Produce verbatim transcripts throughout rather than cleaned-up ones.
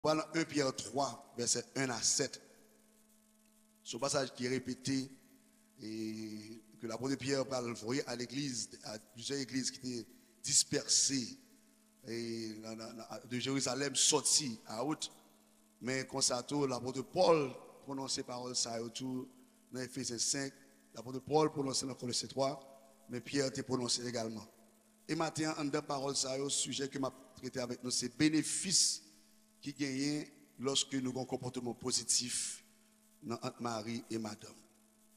pral nan en Pyè twa, vèsè en a sèt. Se yon pasaj ki repete e ke lapot Pyè pral voye a legliz, a plizyè legliz ki te dispèse e nan, nan, nan, de Jerizalèm sòti a out. Men konsa tou, lapot Pòl pwononse pawòl sa yo tou nan Efezyen senk, lapot Pòl pwononse nan Kolose twa, men Pyè te pwononse egalman. E maten an, anndan pawòl sa yo, sijè ke m ap trete avèk nou, se benefis ki genyen lòske nou gen yon konpòteman pozitif nan ant mari e madanm.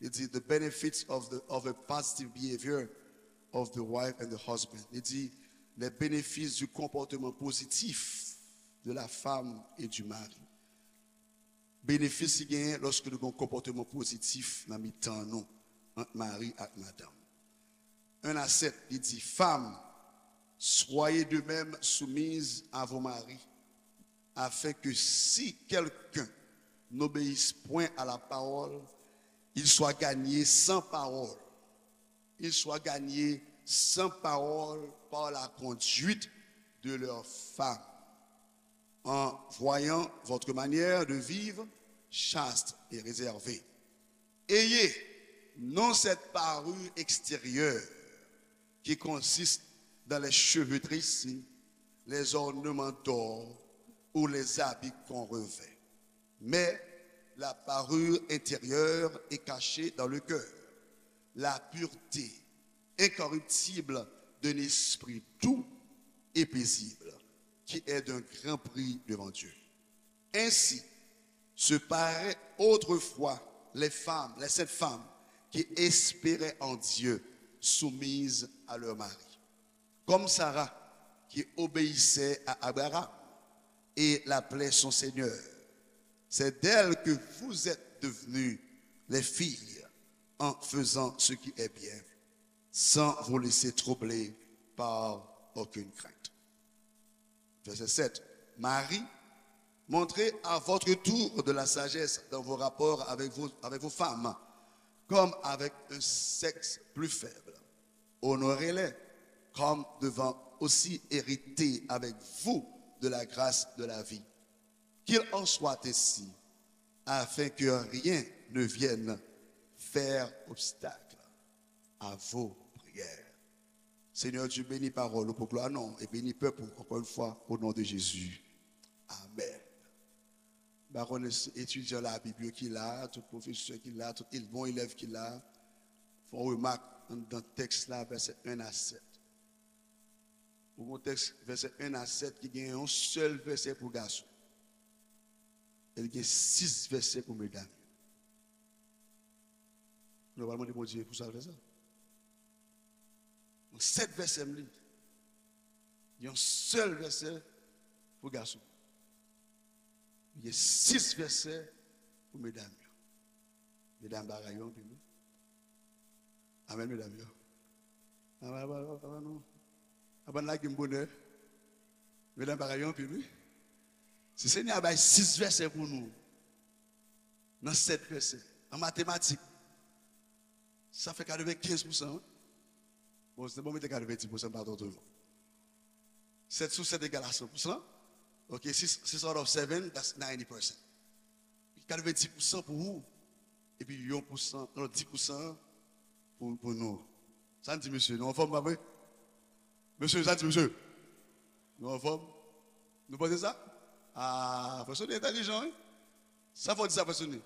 Li di, the benefits of, the, of a positive behavior of the wife and the husband. Li di, les bénéfices du comportement positif de la femme et du mari. Benefis ki genyen lòske nou gen yon konpòteman pozitif nan mitan nou, ant mari ak madanm. En a sèt, li di, Femmes, soyez de même soumises à vos maris, afin que si quelqu'un n'obéisse point à la parole, il soit gagné sans parole. Il soit gagné sans parole par la conduite de leur femme, en voyant votre manière de vivre chaste et réservée. Ayez non cette parure extérieure qui consiste dans les cheveux tressés, les ornements d'or ou les habits qu'on revêt, mais la parure intérieure est cachée dans le cœur, la pureté incorruptible d'un esprit doux et paisible, qui est d'un grand prix devant Dieu. Ainsi se paraient autrefois les femmes, les saintes femmes qui espéraient en Dieu, soumises à leur mari. Comme Sarah qui obéissait à Abraham et l'appelait son Seigneur. C'est d'elle que vous êtes devenues les filles en faisant ce qui est bien, sans vous laisser troubler par aucune crainte. Verset sept. Marie, montrez à votre tour de la sagesse dans vos rapports avec vos, avec vos femmes, comme avec un sexe plus faible. Honorez-les, comme devant aussi hériter avec vous de la grâce de la vie. Qu'il en soit ainsi, afin que rien ne vienne faire obstacle à vos prières. Seigneur Dieu, bénis parole ou pour gloire non et bénis peuple ou encore une fois au nom de Jésus. Amen. M pa konnen si etidyan Labib yo ki la, tout pwofesè ki la, tout bon elèv ki la, fè yon remak anndan tèks la, vèsè en a sèt. Ou gon tèks vèsè en a sèt ki gen yon sèl vèsè pou gason. E li gen sis vèsè pou medam yo. Nou pral mande Bondye pou sa l fè sa. Nan sèt vèsè m li, gen yon sèl vèsè pou gason. Gen sis vèsè pou medam yo. Medam bagay yo anpil wi. Amen medam yo. Amen, amen, amen, amen, non. Amen lage m bonè. Medam bagay yo anpil wi. Si Senyè a bay sis vèsè pou nou, nan sèt vèsè, an matematik, sa fè katrevenkenz pousan wi. Bon, se bon mete katrevenndis pousan pa twò twò. Sèt sou sèt egal a san pousan. Ok, six, six out of seven, that's ninety percent. Katrevenndis pousan pou ou, epi yon pousan, non, dis pousan pou, pou nou. Sa n di mesye, nou anfòm pa vre? Mesye, sa n di mesye? Nou anfòm? Nou panse sa? Ah, frè Sony entèlijan wi. Sa fò di sa frè Sony?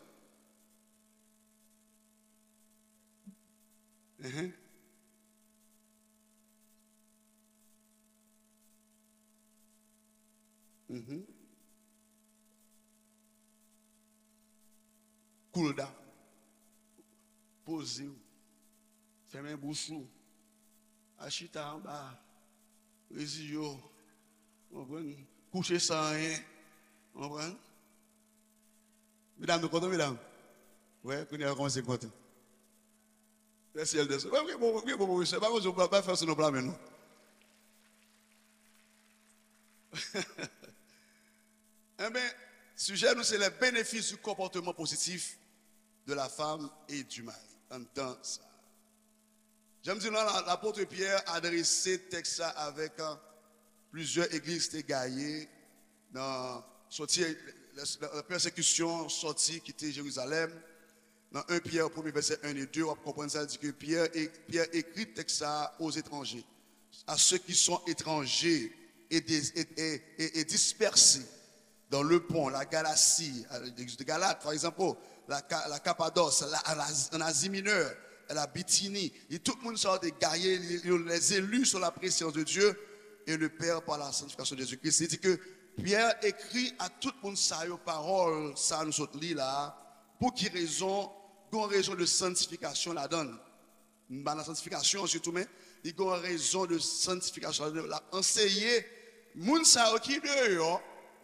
Enhen. Mhm. Cool down. Poze w. Fèmen bouch ou. Al chita anba. Reziye w. Konprann? Kouche san anyen. Konprann? Medam, nou kontan, medam? Wè, kounye a yo kòmanse kontan. Mèsi, Elder. Wè, wi, bon, wi, bon, wi, se pa konsa, pa, pa fè sou non pla men nou. Enben, sijè nou, se les bénéfices du comportement positif de la femme et du mari. Anndan sa. Jan m di nou la, lapot Pyè adrese tèks sa avèk, euh, plizyè egliz te gaye nan Sòti, lè, lè, lè pèsekisyon sòti kite Jerizalèm, nan en Pyè, premye vèsè en e de, w ap konprann sa, l di ke Pyè, e, Pyè ekri tèks sa a aux étrangers, à ceux qui sont étrangers et, des, et, et, et, et dispersés dans le Pont, la Galatie, euh, de Galate, par exemple, la, Ka- la Cappadoce, la, la, en Asie mineure, la Bithynie. Et tout le monde sort des guerriers, les, les élus sur la préscience de Dieu et le Père par la sanctification de Jésus-Christ. Il dit que Pierre écrit à tout moun sa yo pawòl sa nou sot li la. Pou ki rezon? Gon rezon de santifikasyon ladan l. M pa nan santifikasyon sitou, men li gon rezon de santifikasyon ladan l. L ap anseye moun sa yo ki deyò,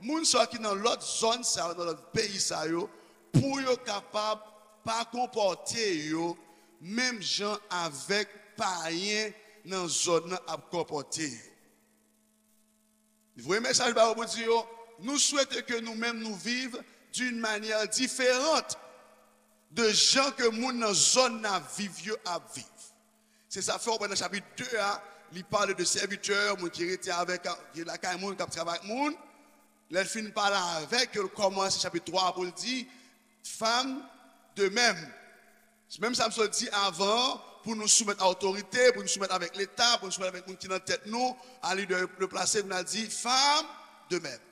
moun sa yo ki nan lòt zòn sa yo, nan lòt peyi sa yo, pou yo kapab pa konpòte yo menm jan avèk payen nan zòn nan ap konpòte yo. Li voye mesaj ba yo pou di yo, nou swete ke nou menm nou viv d'une manière différente de jan ke moun nan zòn nan ap viv yo ap viv. Se sa fè w wè nan chapit de a, li pale de sèvitè, moun ki rete avèk, ki lakay moun, k ap travay ak moun. Lè l fin pale avèk yo, l kòmanse chapit twa a pou l di, femme de même. Se menm sa m sot di avan, pou nou soumèt a otorite, pou nou soumèt avèk Leta, pou nou soumèt avèk moun ki nan tèt nou, a lidè yo plase, nou al di, femme de même.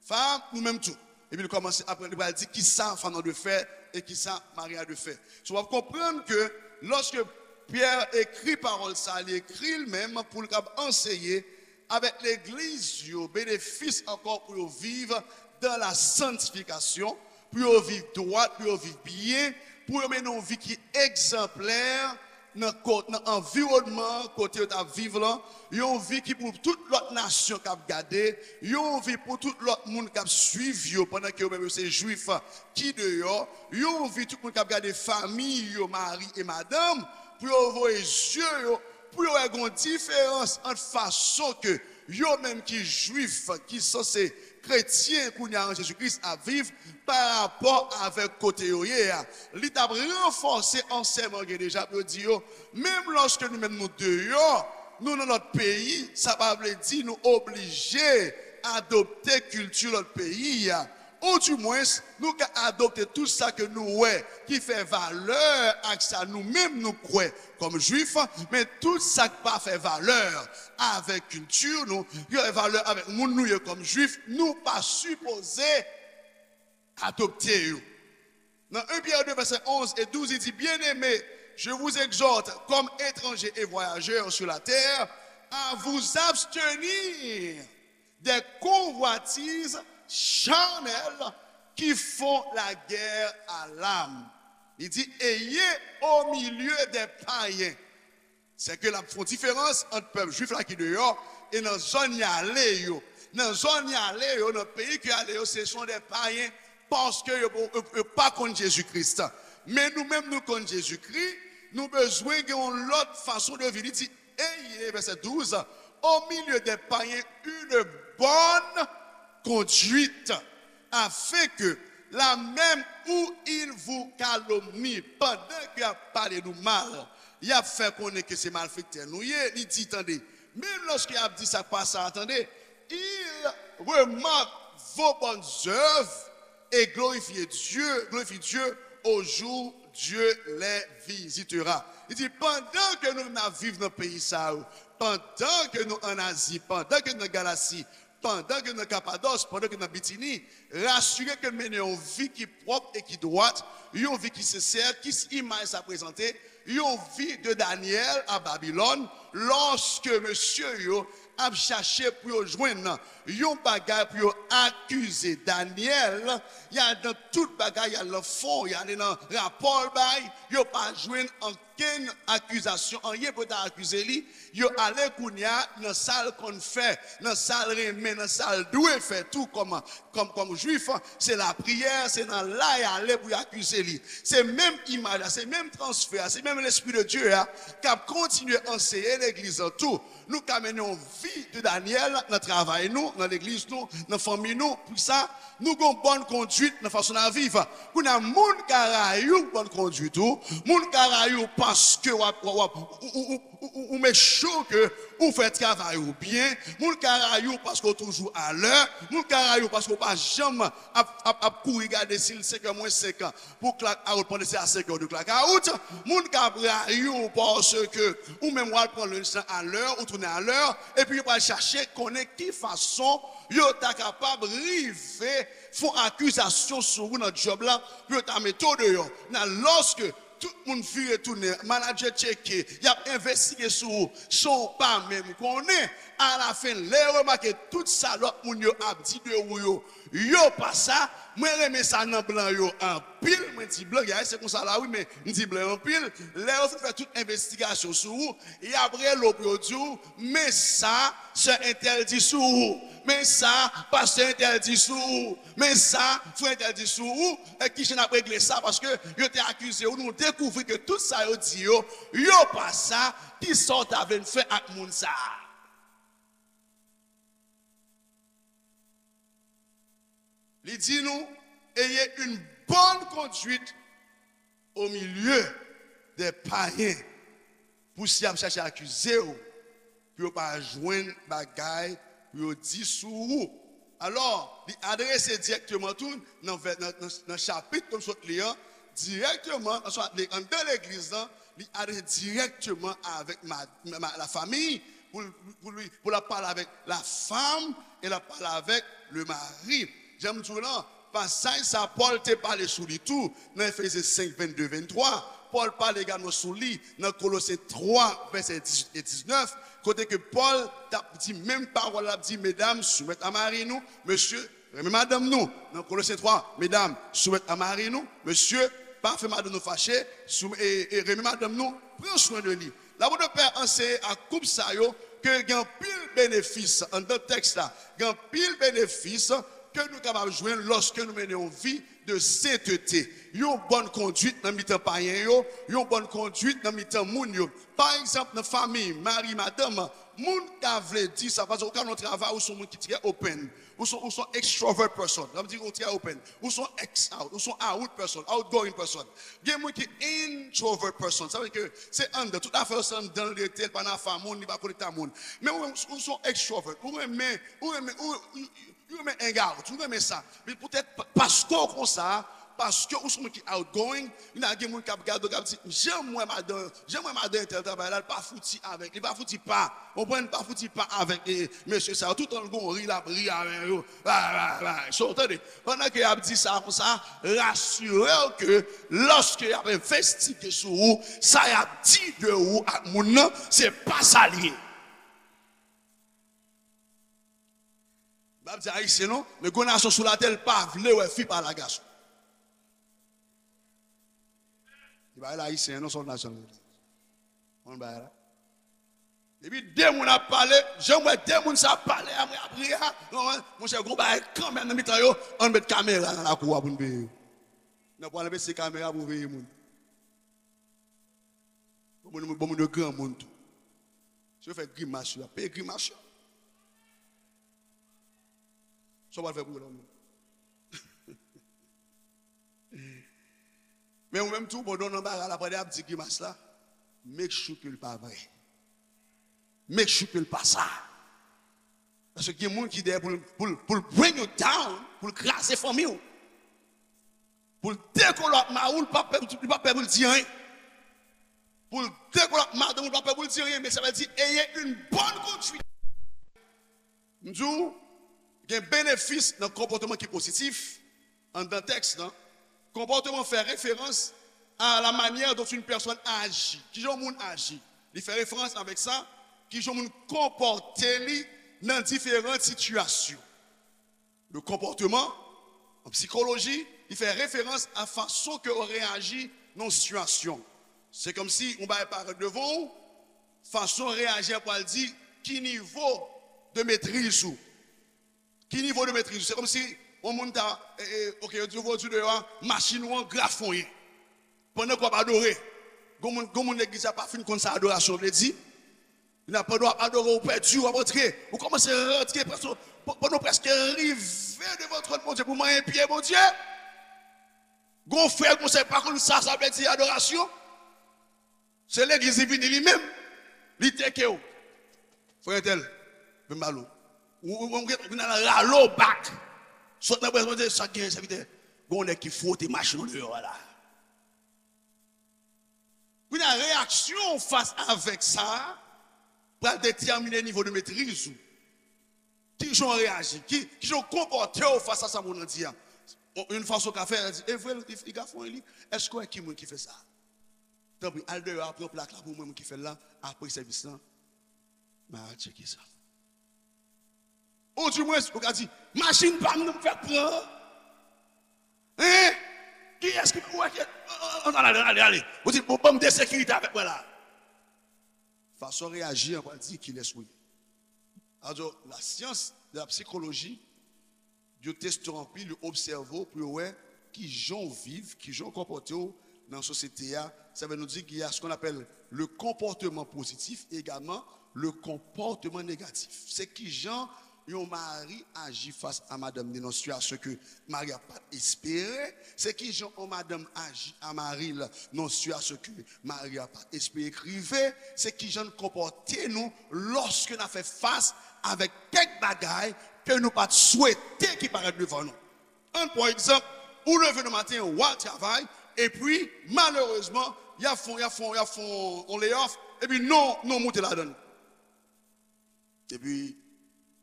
Femme, nou menm tou. Epi li kòmanse apre, li pral di kisa fanm nan dwe fè e kisa mari a dwe fè. So, w ap konprann ke lòske Pyè ekri pawòl sa, li ekri l menm pou l kab anseye avèk legliz yo, benefis ankò pou yo viv dans la sanctification, pou yo viv dwat, pou yo viv byen, pou yo mennen yon vi ki egzanplè nan, ko- nan anviwònman kote yo t ap viv lan, yon vi ki pou tout lòt nasyon k ap gade, yon vi pou tout lòt moun k ap swiv yo pandan ke yo menm yo se jwif ki deyò, yon vi tout moun k ap gade fanmi yo, mari e madanm, pou yo voye zye yo, pou yo wè gon diferans ant fason ke yo menm ki jwif, ki sanse kretyen kounye a an Jezi Kris ap viv pa rapò avèk kote yo ye a. Li t ap ranfòse ansèyman gen deja pou yo di yo, menm lòske nou menm nou deyò, nou nan lòt peyi, sa pa vle di nou oblije adopte kilti lòt peyi a. Oudimwens, nou ka adopte tout sa ke nou wè ki fè valè ak sa nou menm nou kwè kòm jwif, men tout sa k pa fè valè avèk kilti nou, ki fè valè avèk moun nou ye kòm jwif, nou pa sipoze adopte yo. Dans un Pierre deux, versets onze et douze, il dit, bien-aimés, je vous exhorte, comme étrangers et voyageurs sur la terre, à vous abstenir des convoitises charnelles qui font la guerre à l'âme. Il dit, ayez au milieu des païens. Se ke l ap fè yon diferans ant pèp jwif la ki deyò e nan zòn y ale yo. Nan zòn y ale yo, nan peyi ke y ale yo, se sont des païens, paske yo, yo, yo pa konn Jezi Kris. Men nou menm, nou konn Jezi Kris, nou bezwen gen yon lòt fason de viv. Li di, ayez, verset douze, au milieu des païens, une bonne conduite, afin que là même où ils vous calomnient, pandan ke y ap pale nou mal, y ap fè konnen ke se malfektè nou ye, li di, tande, menm lòske y ap di sa k pa sa, tande, ils remarquent vos bonnes œuvres et glorifient Dieu, glorifient Dieu au jour Dieu les visitera. Li di, pandan ke nou n ap viv nan peyi sa yo, pandan ke nou ann Azi, pandan ke nou nan Galasi, pandan ke nou nan Kapadòs, pandan ke nou nan Bitini, rasire ke n mennen yon vi ki pwòp e ki dwat, yon vi ki sensè, ki s- imaj sa prezante, yon vi de Danyèl a Babilòn, lòske mesye yo ap chache pou yo jwenn yon bagay pou yo akize Danyèl, y al nan tout bagay, y al nan fon, y ale nan rapò l bay, yo pa jwenn ankenn akizasyon, anyen pou yo ta akize li. Yo ale kounye a nan sa l konn fè, nan sa l renmen, nan sa l dwe fè tou kòm, kòm, kòm jwif. Se lapriyè, se nan la y ale pou y akize li. Se menm imaj la, se menm transfè a, se menm Lespri de Dye a k ap kontinye anseye legliz lan tou. Nou ka mennen yon vi de Danyèl nan travay nou, nan legliz nou, nan fanmi nou. Pou sa, nou gon bòn kondwit nan fason n ap viv. Kounye a, moun ka rayi w pou bòn kondwit ou, moun ka rayi w paske w ap, w ap, w ap, ou, ou, ou, ou, ou, ou make sure ke ou fè travay ou byen. Moun ka rayi w paske w toujou alè. Moun ka rayi w paske w pa janm ap, ap, ap kouri gade si l senkè mwens senk pou clock out pandan se a senkè de clock out. Moun ka rayi w paske ou menm w al pran lunch lan alè, ou tounen alè, epi yo pral chache konnen ki fason yo ta kapab rive fè akizasyon sou ou nan djòb la pou yo ta mete w deyò. Nan lòske tout moun vire tounen, manadjè tcheke, y ap envestige sou ou, san w pa menm konnen. Alafen, lè yo remake tout sa lòt moun yo ap di de ou yo, yo pa sa. Mwen renmen sa nan blan yo anpil. Mwen di blan, gen ayisyen konsa la wi, men m di blan yo anpil. Lè yo fin fè tout envestigasyon sou ou, y ap rele w pou yo di w, men sa sè entèl di sou ou, men sa pastè entèl di sou ou, men sa frè entèl di sou ou, e ki jan n ap regle sa, paske yo te akize w, nou dekouvri ke tout sa yo di yo, yo pa sa, ki sa w ta vle n fè ak moun sa a? Li di nou, ayez une bonne conduite au milieu des païens. Pou si y ap chache akize w, pou yo pa jwenn bagay pou yo di sou ou. Alò, li adrese dirèkteman tou nan vè-, nan, nan, nan chapit ke m sot li an, dirèkteman, nan swa li anndan legliz lan, li adrese dirèkteman avèk ma, ma, la famille, pou, pou li, pou l ap pale avèk la femme e l ap pale avèk le mari. Jan m di w lan, pasaj sa Pòl te pale sou li tou nan Efezyen senk, vennde, venntwa. Pòl pale egalman sou li nan Kolosyen twa, vèsè dizuit e diznèf, kote ke Pòl t ap di menm pawòl, l ap di, medam, soumèt a mari nou, mesye, renmen madanm nou. Nan Kolosyen twa, medam, soumèt a mari nou, mesye, pa fè madanm nou fache, sou, e, e renmen madanm nou, pran swen de li. Lapot Pè anseye a koup sa yo ke gen anpil benefis anndan tèks la, gen anpil benefis ke nou kapab jwenn lòske nou mennen yon vi de sentete, yon bòn kondwit nan mitan payen yo, yon bòn kondwit nan mitan moun yo. Pa egzanp, nan fanmi, mari, madanm, moun ka vle di sa, paske ou ka nan yon travay, ou se yon moun ki trè open, ou se, ou se yon extrovert person, sa vle di ou trè open, ou se yon ex out, ou se yon out person, outgoing person. Gen moun ki introvert person, sa vle di ke se anndan, tout afè yo se anndan l rete, l pa nan afè moun, li pa konekte a moun. Men ou, ou se yon extrovert, ou renmen, ou renmen, ou, ou, ou renmen hang out, ou renmen sa. Men poutèt pa, paske w konsa, paske ou se yon moun ki outgoing, vin a gen moun k ap gade w, k ap di, jan m wè madan, jan m wè madan entèl travay la, l pa fouti avèk, li pa fouti pa, konprann, li pa fouti pa avèk, e, mesye sa yo, toutan l gon ri, l ap ri avè yo, ba, ba, ba, so, tande, pandan ke y ap di sa konsa, rasire w ke lòske y ap envestige sou ou, sa y ap di de ou ak moun nan, se pa sa l ye. M p ap di ayisyen non, men gon nasyon sou latè, l pa vle wè fi pale a gason. Li pa rele ayisyen non, se yon nasyon l rele. Konn bagay la. Depi de moun ap pale, jan m wè de moun sa ap pale a, mwen ap ri a, non, monchè, gon bagay kanmenm nan mitan yo, ann met kamera nan lakou a pou n veye yo. Nan pou al envestige kamera pou veye moun. Bon moun, bon moun yo granmoun tou. Si yo fè grimas yo, y ap peye grimas yo. Sa w pral fè pou yo lòt moun? Men ou menm tou, pandan w nan bagay la, pandan y ap di grimas la, make sure ke l pa vre. Make sure ke l pa sa. Paske gen moun ki dèyè pou l, pou l, pou l bring you down, pou l kraze fanmi w. Pou l dekoule ak mari w, li pa pè, li pa pè pou l di anyen. Pou l dekoule ak madanm w, li pa pè pou l di anyen, men sa vle di, ayez une bonne conduite. M di w, gen benefis nan konpòteman ki pozitif anndan tèks lan. Konpòteman fè referans à la manière dont une personne agit. Kijan yon moun aji? Li fè referans avèk sa, kijan yon moun konpòte li nan diferan sitiyasyon. Le comportement, an sikoloji, li fè referans a fason ke w reyaji nan yon sitiyasyon. Se kòmsi yon bagay parèt devan w, fason w reyaji a pral di ki nivo de metriz ou. Ki nivo de metriz ou. Se kòmsi yon moun ta, e, e, oke, yo di w vòdi deyò a, machin ou an grafonyen. Pandan ke w ap adore. Gon moun, gon moun legliz la pa fin konn sa adorasyon vle di. Li nan pandan w ap adore, ou pèdi, w ap rantre, ou kòmanse rantre, prèske, pandan w prèske rive devan twòn Bondye pou manyen pye Bondye. Gon frè, gon sè pa konn sa, sa vle di adorasyon. Se legliz li vini li menm. Li teke w. Frè entèl, vin ba l ou. Ou, ou, ou, ou vin al rale w bak. Sot nan prezans Bondye, sa k gen, sèvitè? Gon nèg ki fwote machin ou deyò a la. Kounye a, reyaksyon w fas avèk sa a pral detèmine nivo de metriz ou. Ki jan w reyaji? Ki, ki jan w konpòte w fas a sa moun nan di a? Yon, yon fason w ka fè, li di, e vre, li, li ka fè yon li. Èske w wè ki moun ki fè sa? Tanpri, al deyò a, pran plak la pou mwen, moun ki fè l la, apre sèvis lan, m a al tcheke sa. Ou di mwens, ou ka di, machin pa m nan m fèk pran. Hein? Kiyès ki pou wè ki, ale, ale, ale. Ou di, bon, ban m de sekirite avèk mwen la. Fason w reyaji an pral di kilès ou ye. Alò, la science de la psychologie, yo teste w anpil, yo obsève w pou yo wè ki jan w viv, ki jan w konpòte w nan sosyete a. Sa vle nou di qu'il y a ce qu'on appelle le comportement positif et également le comportement négatif. Se ki jan yon mari aji fas a madanm li nan sitiyasyon ke mari a pa t espere. Se ki jan yon madanm aji a mari l nan sitiyasyon ke mari a pa t espere k rive. Se ki jan n konpòte nou lòske n ap fè fas avèk kèk bagay ke nou pa t swete ki parèt devan nou. Ann pran egzanp, ou leve nan maten, w al travay, epi malerezman, y ap fè, y ap fè, y ap fè yon layoff, epi non, non moute ladan l. Epi,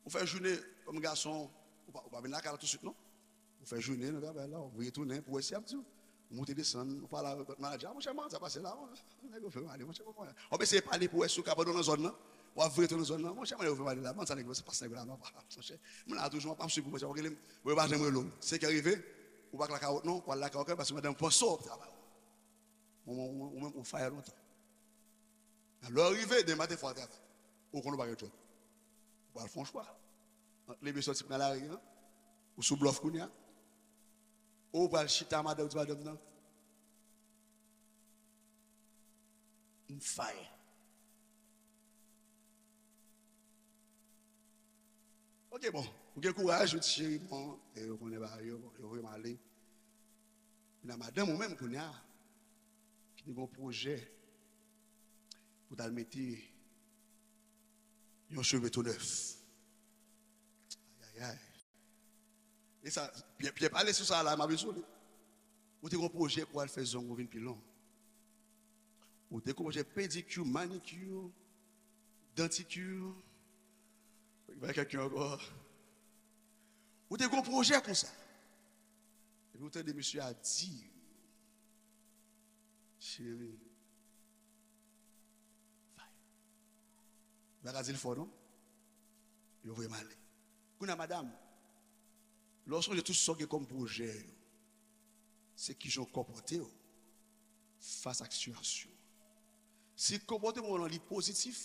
ou fè jounen, kòm gason, ou pa, ou pa vin lakay la tousuit, non. Ou fè jounen nan travay la, ou retounen pou wè si y ap di w. Ou moute desann, ou pale avèk lòt manadjè, a, monchè, kòman sa pase la, nèg yo fè m ale, monchè, kòman. W ap eseye pale pou wè si w ka pandan w nan zòn nan, w ap vire tou nan zòn nan, monchè, kòman nèg yo fè m ale la, ban sa nèg yo, se pas nèg yo la, non, monchè. Mwen la toujou, m ap swiv pou mwen, se pa rele m, mwen pa janm rele w. Senkè rive, ou pa k lakay ou, non, ou al lakay ou, paske madanm panse w ap travay. Ou, ou, ou menm, ou faya lontan. Lè w rive, demen maten fò w al travay. Ou konnen w pa gen djòb. Ou pral fè yon chwa. Ant leve sòti pran lari an, ou sou blòf kounye a, ou pral chita madanm, di madanm nan, m faya. Ok, bon. Ou gen kouraj, ou di cheri, bon, e yo konnen bagay yo, bon, yo voye m ale. Kounye a madanm ou menm kounye a, ki te gen yon pwojè pou t al mete yon cheve tou nèf. Ayayay. E sa, byen, byen pale sou sa la, m ap sou li. Ou te gen yon pwojè pou al fè zong ou vin pi long. Ou te gen yon pwojè pedikir, manikir, dantikir. Bay kèk yo ankò. Ou te gen yon pwojè konsa. Epi ou tande mesye a di, cheri, fay. Ou pa ka di l fò, non. Yo voye m ale. Kounye a, madanm, lè w sonje tout sa w gen kòm pwojè yo, se kijan w konpòte w fas ak sitiyasyon. Si konpòteman w lan li pozitif,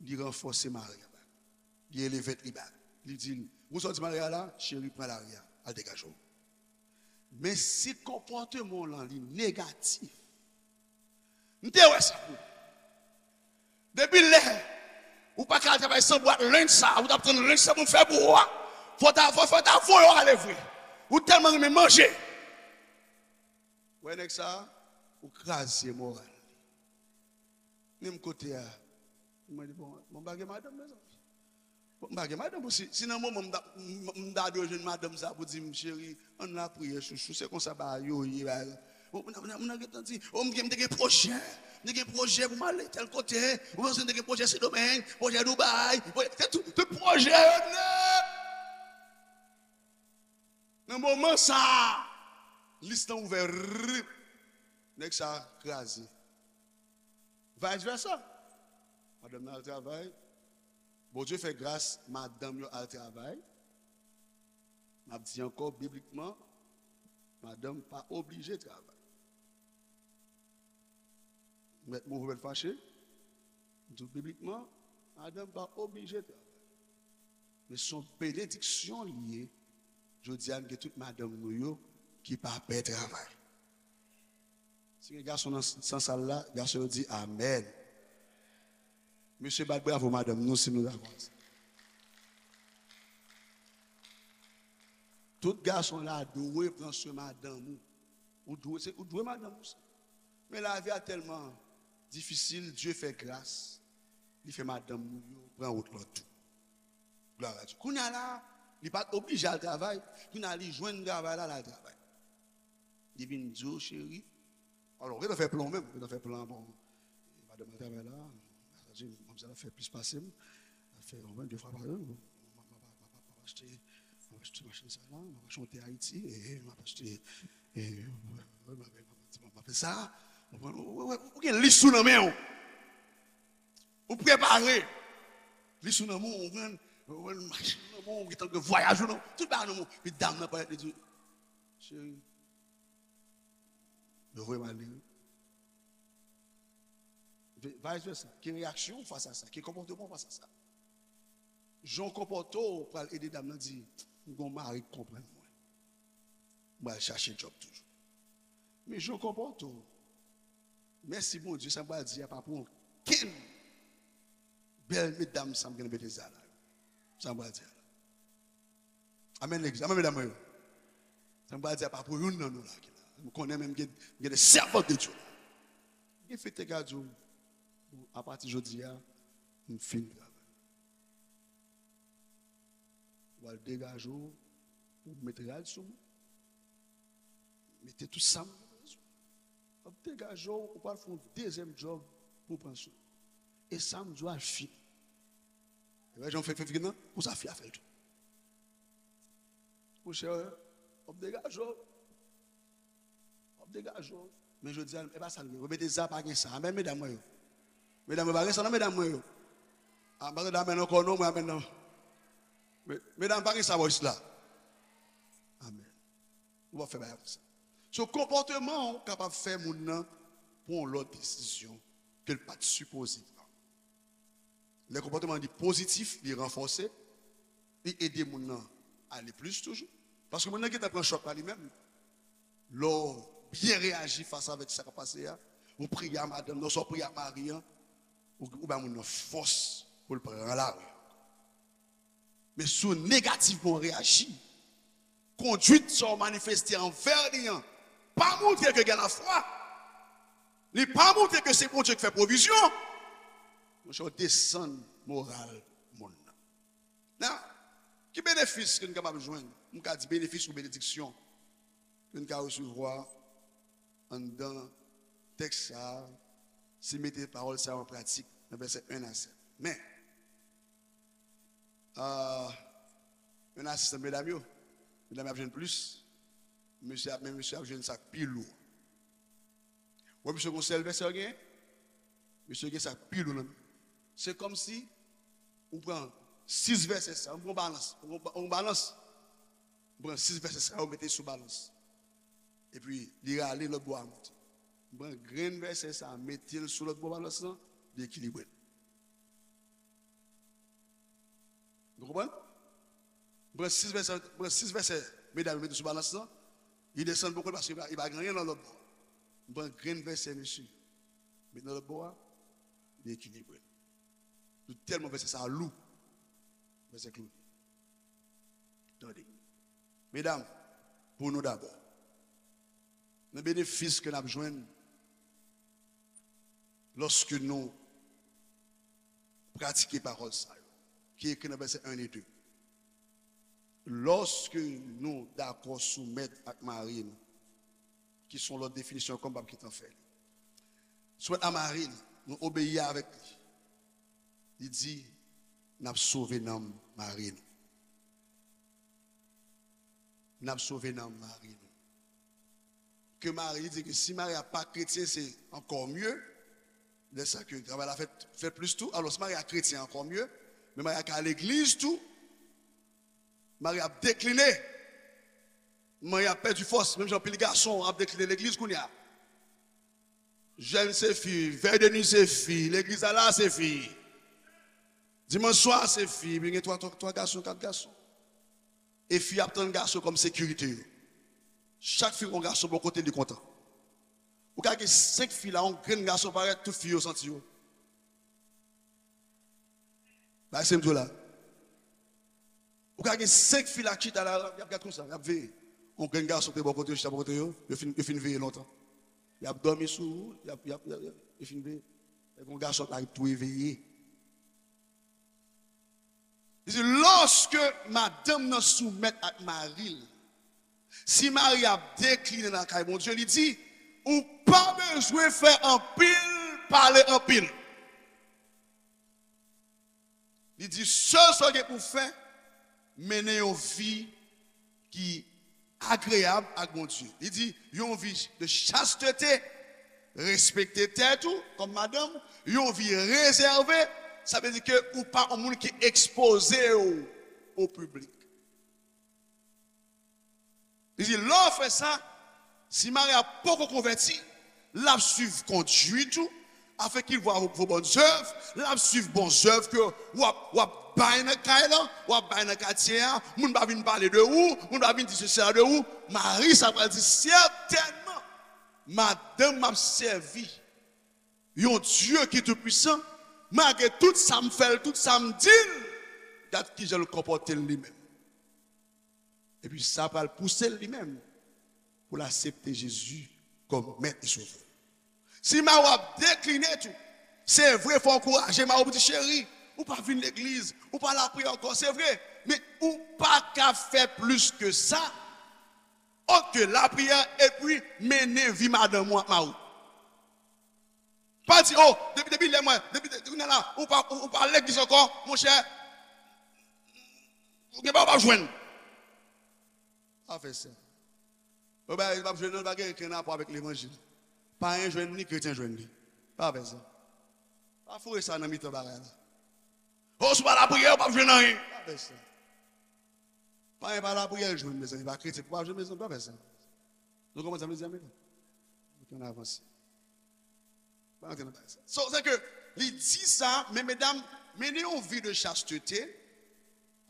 li ranfòse mari a bak. Li eleve tèt li bak. Li di l, ou sa w di mari a la, cheri, pran lari a, al degaje w. Men si konpòteman w lan li negatif, m te wè sa pou ou. Depi lè ou pa ka al travay san bwat lenj sa, ou t ap tann lenj sa pou m fè pou ou a, fò w ta, fò, fò w ta voye w ale vre. Ou tèlman renmen manje. Wè nèg sa, ou kraze moral li. Menm kote a. Mwen di, bon, bon, m pa gen madanm, mezanmi. Bon, m pa gen madanm, bon, si, si nan moman m ta, m, m ta dwe jwenn madanm sa pou di m, cheri, ann lapriyè, chouchou, se konsa bagay yo ye, bagay. Bon, moun nan, moun nan, moun nan gentan di, o, m gen, m te gen pwojè, m te gen pwojè pou m ale tèl kote, ou panse m te gen pwojè Sendomeng, pwojè Dubai, pwojè, se tout, tout pwojè yo nèt. Nan moman sa a, lis lan ouvè, rip, nèg sa a kraze. Vice versa. Madanm nan al travay. Bondye fè gras, madanm yo al travay. M ap di ankò, biblikman, madanm pa oblije travay. Mèt move, mèt fache. M di w biblikman, madanm pa oblije travay. Men se yon benediksyon li ye. Jodi a, n gen tout madanm nou yo ki pa pè travay. Si gen gason nan, nan sal la, gason yo di amèn. Mesye, bat bravo madanm nou si nou dakò ak sa. Tout gason la dwe pran swen madanm ou. Ou dwe, se, ou dwe madanm ou sa. Men lavi a tèlman difisil, Dye fè gras, li fè madanm nou yo pran wout lòt tou. Glwa a Dye. Kounye a la, li pa t oblije al travay, kounye a li jwenn travay la, l al travay. Li vin di w, cheri, alò, ou gentan fè plan w menm, ou gentan fè plan, bon, madanm al travay la, manzè la fè plis pase m, l ap fè omwen de fwa pa jou, m ap achte, m ap achte machin sa la, m ap achte yon tè Ayiti, e m ap achte, e m ap fè sa, ou gen lis ou nan men w. Ou prepare. Lis ou nan men w, ou pran, ou pran machin nan men w, ou gentan gen vwayaj ou nan, tout bagay nan men w. Epi dam nan parèt, li di, cheri, yo voye m ale wi. Vice versa, ki reyaksyon w fas a sa? Ki konpòteman w fas a sa? Jan w konpòte w pral ede dam nan di, m gen yon mari k konprann mwen. M pral chache djòb toujou. Men jan w konpòte w, mèsi Bondye, sa m pral di a pa pou okenn bèl medam sa m gen nan Betesda la. Sa m pral di a la. Amèn, legliz. Amèn, medam mwen yo. Sa m pral di a pa pou youn nan nou la ki la. M konnen menm gen, gen de sèvant de Dye la. Gen fi te ka di w, bon, apati jodi a, m fin travay. W al degaje w pou w met rad sou mwen. Mete tout sa m gen sou mwen. W ap degaje w, ou pral fè yon dezyèm djòb pou w pran swen. E sa m di w a fini. E wè jan w fè fè figi nan, konsa fi a fè l tou. Monchè, w ap degaje w. W ap degaje w. Men jodi a, e pa sa l ye. Ou mete sa, pa gen sa. Amèn, medam mwen yo. Medam yo, pa gen sa non, medam mwen yo. A, m pa tande amèn ankò non, mwen amèn nan. Me-, medam, pa gen sa bò isit la. Amèn. Ou pa fè bagay konsa. So, konpòteman w kapab fè moun nan pran yon lòt desizyon ke l pa t sipoze pran. Lè konpòteman li pozitif, li ranfòse, li ede moun nan ale plis toujou. Paske moun nan gentan pran chòk la li menm. Lè w byen reyaji fas avèk sa k ap pase a, ou priye a madanm nan, oswa w priye a mari an, ou, ou bay moun nan fòs pou l pran lari. Men si w negativman reyaji, kondwit sa w manifeste anvè li an pa montre ke gen lafwa. Li pa montre ke se Bondye ki fè pwovizyon. Monchè, w desann moral moun nan. Nan, ki benefis ke n kapab jwenn? M ka di benefis ou benediksyon ke n ka resevwa anndan tèks sa a, si mete pawòl sa a an pratik nan vèsè en a sèt. Men, a, en a sèt, medam yo, medam yo ap jwenn plis, mesye ap, men mesye ap jwenn sa k pi lou. Wè, misye gon sèl vèsè w genyen, misye gen sa k pi lou nan men. Se kòmsi ou pran sis vèsè sa, ou pran balans, ou pran, ou pran balans, ou pran sis vèsè sa, ou mete sou balans. Epi, li rale lòt bò a monte. Ou pran grenn vèsè sa, mete l sou lòt bò balans lan, li ekilibre l. Nou konprann? M pran sis vèsè, m pran sis vèsè, medam yo mete sou balans lan. Li desann bò kote paske li pa, li pa gen anyen nan lòt bò. M pran grenn vèsè, mesye, mete nan lòt bò a, li ekilibre l. Nou tèlman vèsè sa a lou. Vèsè k lou. Tande. Medam, pou nou dabò. Nan benefis ke n ap jwenn lòske nou pratike pawòl sa yo, ki ekri nan vèsè en e de. Lòske nou dakò soumèt ak mari nou, ki se yon lòt definisyon ankò, m p ap gentan fè li. Soumèt a mari nou, nou obeyi avèk li. Li di, n ap sove nanm mari nou. N ap sove nanm mari nou. Ke mari, li di ke si mari a pa kretyen, se ankò mye. Lè sa ke travay la fèt, fèt plis tou. Alò, si mari a kretyen, ankò mye. Men mari a ka legliz tou. Mari ap dekline. Mari ap pèdi fòs. Menm jan anpil gason ap dekline legliz kounye a. Jèn se fi, vèy de nwi se fi, legliz la la se fi. Dimanch swa se fi, epi gen twa, twa, twa gason, kat gason. E fi ap tann gason kòm sekirite yo. Chak fi yon gason bò kote li kontan. Ou ka gen senk fi la, yon grenn gason parèt, tout fi yo santi yo. Bay se m di w la. Ou ka gen senk fi la k chita la, y ap gad konsa, y ap veye. Yon grenn gason te bò kote yo, chita bò kote yo, yo fin, yo fin veye lontan. Y ap dòmi sou ou, y ap, y ap, y ap, y ap, yo fin veye. Lè gen yon gason k ap tou eveye. Li di, lòske madanm nan soumèt ak mari l, si mari ap dekline nan kay Bondye, li di, ou pa bezwen fè anpil, pale anpil. Li di, sèl sa w gen pou fè, mennen yon vi ki agreyab ak Bondye. Li di, yon vi de chastete, respekte tèt ou kòm madanm, yon vi rezève, sa vle di ke ou pa yon moun ki ekspoze w o piblik. Li di, lè w fè sa, si mari a poko konvèti, l ap swiv konduit ou, afin qu'il voie vos, vos bonnes œuvres, l ap swiv bon zèv ke w ap, w ap bay nan kay lan, w ap bay nan katye a, moun pa vin pale de ou, moun pa vin di sesi la de ou. Mari sa pral di, sètènman, madanm m ap sèvi yon Dye ki toupwisan, malgre tout sa m fè l, tout sa m di l, gad kijan l konpòte l li menm. Epi sa pral pouse l li menm pou l aksepte Jezi kòm Mèt e Sovè. Si mari w ap dekline tou, se vre, fò w ankouraje mari w pou di, cheri, ou pa vin legliz, ou pa lapriyè ankò, se vre, men ou pa ka fè plis ke sa, ot ke lapriyè, epi mennen vi madanm ou ak mari w. Pa di, o, depi, depi lè mwen, depi, depi kounye a la, ou pa, ou, ou pa al legliz ankò, monchè, ou gen bagay ou p ap jwenn. Pa fè sa. Ou bagay ou p ap jwenn nan, pa gen okenn rapò avèk levanjil. Payen jwenn li, kretyen jwenn li. Pa fè sa. Pa foure sa nan mitan bagay la. O, si w pa lapriyè, ou p ap jwenn anyen. Pa fè sa. Payen pa lapriyè l jwenn, mezanmi, pa kretyen pou pa jwenn, mezanmi, pa fè sa. Nou konprann sa m vle di a, medam? Ok, ann avanse. Pa rantre nan bagay sa. So, se ke li di sa, men medam, mennen yon vi de chastete,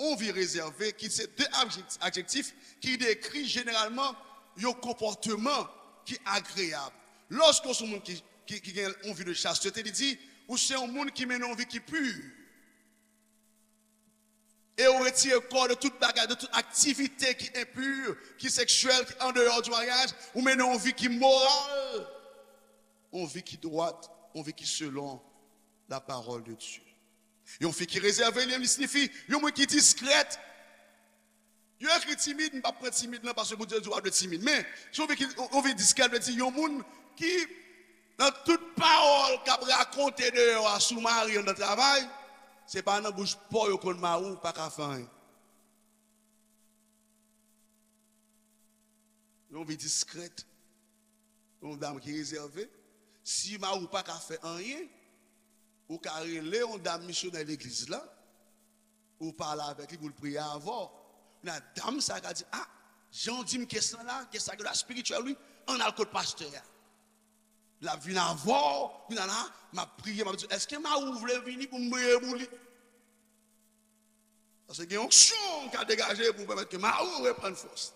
yon vi rezève, ki se de adjektif, adjektif ki dekri jeneralman yon konpòteman ki agreyab. Lòske w se yon moun ki, ki, ki gen yon vi de chastete, li di, ou se yon moun ki mennen yon vi ki pi. E ou retire kò w de tout bagay, de tout aktivite ki enpi, ki seksyèl, ki andeyò di maryaj, ou mennen yon vi ki moral, yon vi ki dwat, yon vi ki selon la parole de Dieu. Yon fi ki rezève, li, li siyifi yon moun ki diskrèt. Yo ekri timid, m p ap pran timid lan, paske Bondye di w pa dwe timid. Men, se yon vi ki, yon vi diskrèt, vle di yon moun ki, nan tout pawòl k ap rakonte deyò a sou mari anndan travay, se pa nan bouch pa w yo konn mari w pa ka fè anyen. Yon vi diskrèt, yon dam ki rezève. Si mari w pa ka fè anyen, ou ka rele yon dam misyonè legliz la, ou pale avèk li pou l priye avè w. Nan dam sa ka di, a, jan w di m kesyon la, kesyon sa gen dwa espirityèl, wi, ann al kot pastè a. L ap vin avè w, vin la, m ap priye, m ap di, èske mari w vle vini pou m priye pou li? Paske gen onksyon k ap degaje pou pèmèt ke mari w reprann fòs.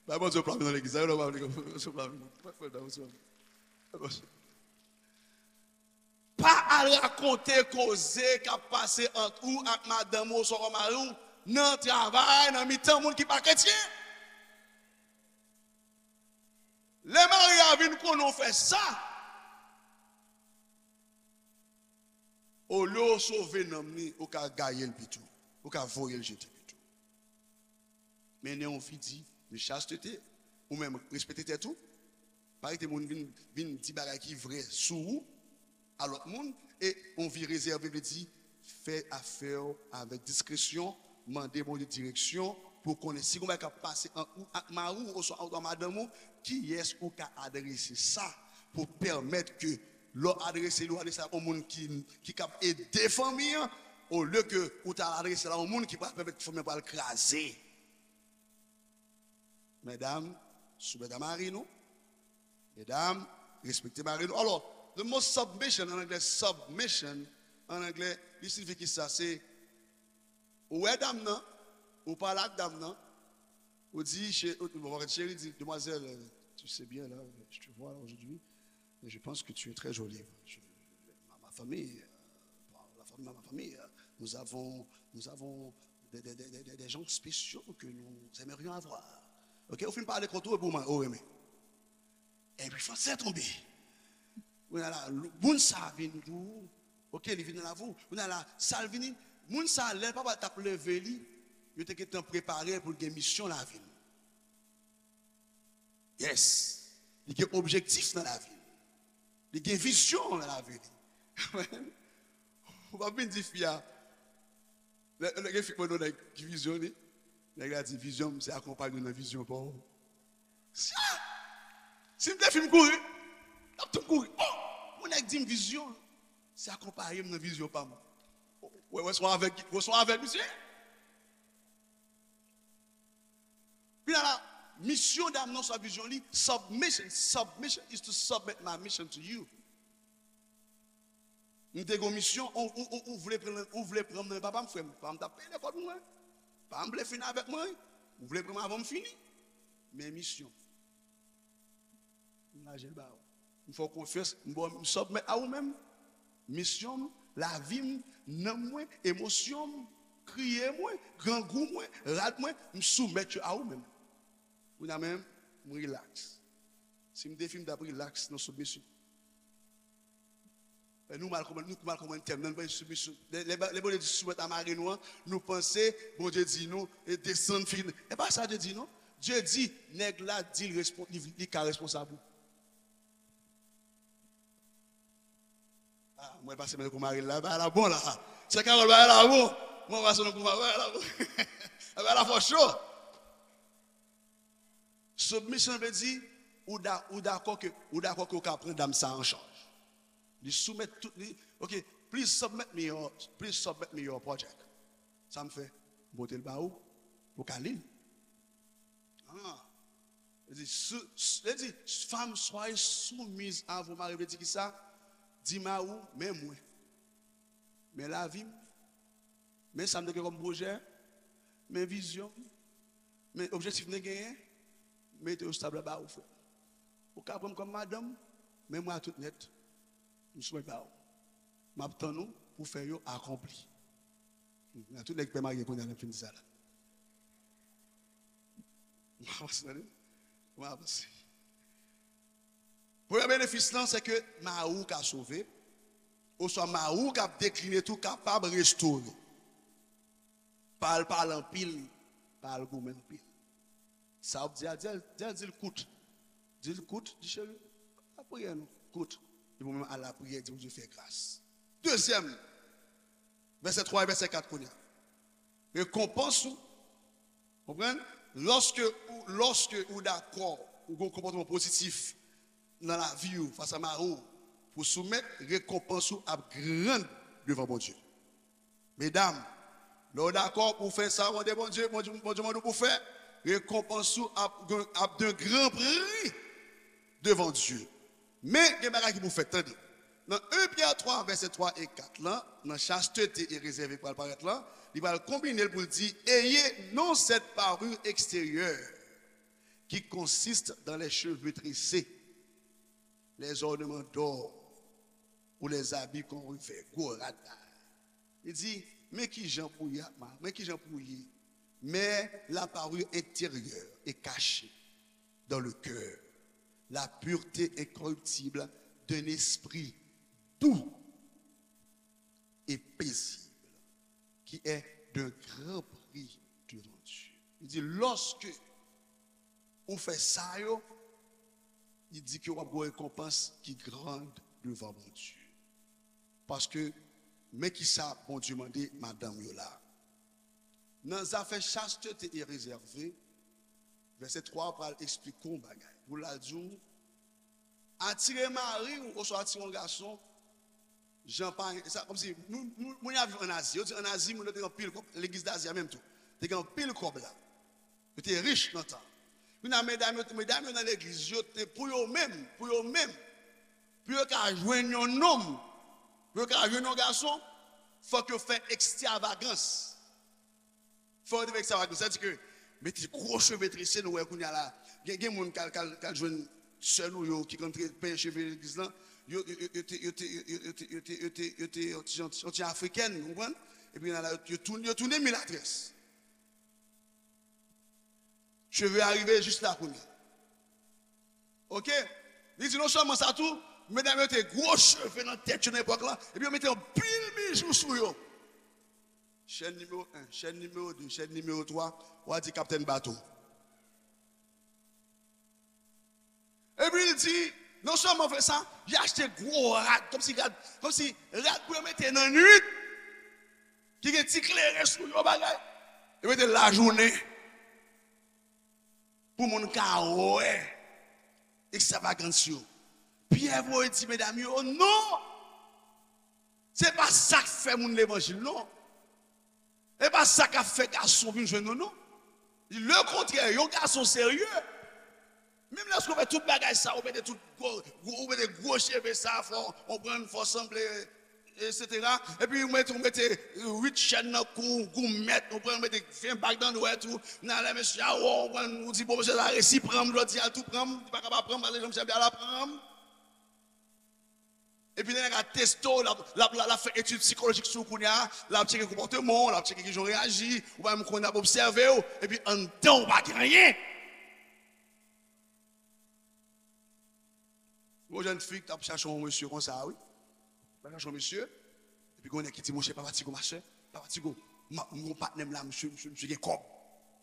Bay Bondye yon pla men nan legliz la, yo, pa vle Bondye yon pla men. Pa fè nan Bondye. Pa al rakonte koze k ap pase ant ou ak madanm ou oswa mari w nan travay, nan mitan moun ki pa kretyen. Lè mari a vin konnen w fè sa, olye w sove nanm li, ou ka gaye l pito, ou ka voye l jete pito. Mennen yon vi di de chastete, ou menm respekte tèt ou. Pa kite moun vin, vin di bagay ki vrè sou ou a lòt moun. E yon vi rezève vle di fè afè w avèk diskresyon, mande Bondye direksyon pou w konnen si gon bagay k ap pase ant ou ak mari w oswa ant ou ak madanm ou, kiyès ou ka adrese sa pou pèmèt ke lè w adrese li, ou adrese l a yon moun ki, ki kab ede fanmi an, olye ke ou ta al adrese l a yon moun ki pral pèmèt fanmi an pral kraze. Medam, soumèt a mari nou. Medam, respekte mari nou. Alò, the most submission an anglè, submission an anglè, li siyifi ki sa? Se, ou wè dam nan, ou pale ak dam nan, ou di, che-, ou, bon, cheri di, demoiselle, euh, tu sais bien, là, je te vois là aujourd'hui, et je pense que tu es très jolie. Je, ma, ma famille, euh, la famille, ma famille, euh, nous avons, nous avons des, des, des, des, des gens spéciaux que nous aimerions avoir. Ok, ou fin pale kont ou epi ou renmen. Epi Fransè tonbe. Kounye a la, moun sa vin pou ou. Ok, li vin nan lavi w. Kounye a la, sa l vini. Moun sa, lè papa t ap leve li, yo te gentan prepare l pou l gen misyon lavi l. Yes. Li gen objektif nan lavi l. Li gen vizyon nan lavi l. Ou pa vin di fi a, lè, lè gen fi k mande yon nèg ki vizyon li, nèg la di, "Vizyon m se akonpanye w nan vizyon pa w." Sa! Si m te fin kouri, m t ap tou kouri. Oh! Yon nèg di m vizyon l se akonpanye m nan vizyon pa m. Wè, wè, se yon avèg, wè, se yon avèg, misye. Kounye a la, misyon dam nan oswa vizyon li, submission. Submission is to submit my mission to you. M te gen yon misyon, ou, ou, ou, ou vle pran, ou vle pran m nan men papa m, frè m. Papa m t ap peye lekòl pou mwen. Papa m vle fini avèk mwen. Ou vle pran m avan m fini. Men misyon. M laje l ba ou. M fè w konfyans, m ba w, m sòmèt a ou menm. Misyon m, lavi m, nanm mwen, emosyon m, kriye mwen, grangou mwen, rad mwen, m soumèt yo a ou menm. Kounye a menm, m rilaks. Si m te fi, m t ap rilaks nan soumisyon. E nou mal konprann, nou mal konprann tèm nan, nou panse soumisyon. Lè, lè, lè Bondye di soumèt a mari nou an, nou panse Bondye di nou, e desann figi. E pa sa Dye di non. Dye di, nèg la di l respon-, li, li ka responsab ou. Ah, mwen pase mwen kou mari la, bagay la bon la. Sè Carole, bagay la bon. Mwen pase mwen kou mari, bagay la bon. Bagay la fò cho. Submission vle di, ou da-, ou dakò ke, ou dakò ke ou ka pran dam sa an chaj. Li soumèt tout li, ok, please submit me your, please submit me your project. Sa m fè, m pote l ba ou, pou ka li l. Ah. Li di, sou, s-, li di, femme, soyez soumise à vos maris. Vle di ki sa? Di mari w, men mwen. Men lavi m. Men sa m te gen kòm pwojè. Men vizyon m. Men objektif m te genyen. Mete yo stab la ba ou, frè. Ou ka pran m kòm madanm, men mwen a tout nèt. M soumèt ba ou. M ap tann ou pou fè yo akonpli. Nan tout nèg pè marye kounye a, lè m fin di sa la. M avanse, tande. M avanse. Premye benefis lan, se ke mari w ka sove, oswa mari w k ap dekline tou kapab restore. Pa al pale anpil, pa al goumen anpil. Sa w ap di a, di l, di l, di l kout. Di l kout, di cheri, lapriyè non, kout. Epi ou menm al lapriyè, di Bondye fè gras. Dezyèm, vèsè twa e vèsè kat kounye a. Rekonpans ou, konprann? Lòske ou, lòske ou dakò, ou gen yon konpòtman pozitif nan lavi w, fas a mari w, pou soumèt, rekonpans ou ap gran devan Bondye. Medam, lè w dakò pou w fè sa w mande Bondye, Bondye, Bondye mande w pou w fè, rekonpans ou ap, ap d'un grand prix devant Dieu. Men, gen bagay ki pou fèt, tande. Nan en Pyè twa, vèsè twa e kat lan, nan chastete e rezève k pral parèt lan, li pral konbine l pou l di, ayez non cette parure extérieure qui consiste dans les cheveux tressés, les ornements d'or ou les habits qu'on revêt, gwo rad la. Li di, men ki jan pou w ye, men ki jan pou w ye. Mais la parure intérieure est cachée dans le cœur, la pureté incorruptible d'un esprit doux et paisible, qui est d'un grand prix devant Dieu. Li di, lòske ou fè sa yo, li di ke w ap gen rekonpans ki gran devan Bondye. Paske, men ki sa Bondye mande madanm yo la. Nan zafè chastete e rezève, vèsè twa pral eksplike w yon bagay. Pou l al di w, atire mari w oswa atire yon gason, jan pa, sa, kòmsi, nou, nou, moun y ap viv ann Azi, yo di ann Azi, moun yo te gen anpil kòb, legliz Dazi a menm tou, te gen anpil kòb la. Yo te rich nan tan. Kounye a, medam yo, medam yo nan legliz, yo te, pou yo menm, pou yo menm, pou yo ka jwenn yon nonm, pou yo ka jwenn yon gason, fòk yo fè ekstravagans. Fò yo te fè ekstravagans. Sa di ke mete gwo cheve trese, nou wè kounye a la. Gen, gen moun k al, k al, k al jwenn sè nou yo ki konn tre-, penyen cheve legliz lan. Yo, yo, yo, yo te, yo te, yo, yo te, yo te, yo te, yo te yon ti, yon ti, yon ti afrikèn, ou konprann? Epi kounye a la, yo, yo tounen, yo tounen milatrès. Cheve a rive jis la kounye a. Oke? Li di non sèlman sa tou, medam yo te gwo cheve nan tèt yo nan epòk la, epi yo mete anpil bijou sou yo. Chèn nimewo en, chèn nimewo de, chèn nimewo twa, w a di kaptèn bato. Epi li di, non sèlman fè sa, li achte gwo rad, kòmsi rad, kòmsi rad pou yo mete nan nuit, ki gen ti kleren sou yo bagay, yo mete lajounen. Pou moun ka wè ekstravagans yo. Pyè voye di medam yo, non! Se pa sa k fè moun levanjil, non. E pa sa k ap fè gason vin jwenn nou, non. Lekontrè, yon gason serye, menm lèske w fè tout bagay sa, ou mete tout gwo, gwo, ou mete gwo cheve sa, fò, ou pran fò sanble, etsetera. Epi ou mete, ou mete uit chèn nan kou, goumèt, ou pran, ou mete ven bag nan dwèt ou, nan lè mesye a wè w, ou pran, ou di, bon, mesye sa resi pran m, jodi a, l tou pran m, li pa ka pa pran m, pale jan mesye a la pran m. Epi lè nèg la teste w, l ap, l ap, l ap, l ap fè etid sikolojik sou ou kounye a, l ap tcheke konpòteman w, l ap tcheke kijan w reyaji, ou pa menm konnen, l ap obsève w, epi anndan w pa gen anyen. Gon jèn fi k t ap chache yon mesye konsa, wi. T ap chache yon mesye, epi gon nèg ki di, monchè, pa fatige w, ma sè, pa fatige w. M ap, m gon patnè m la, misye, misye, misye gen kòb.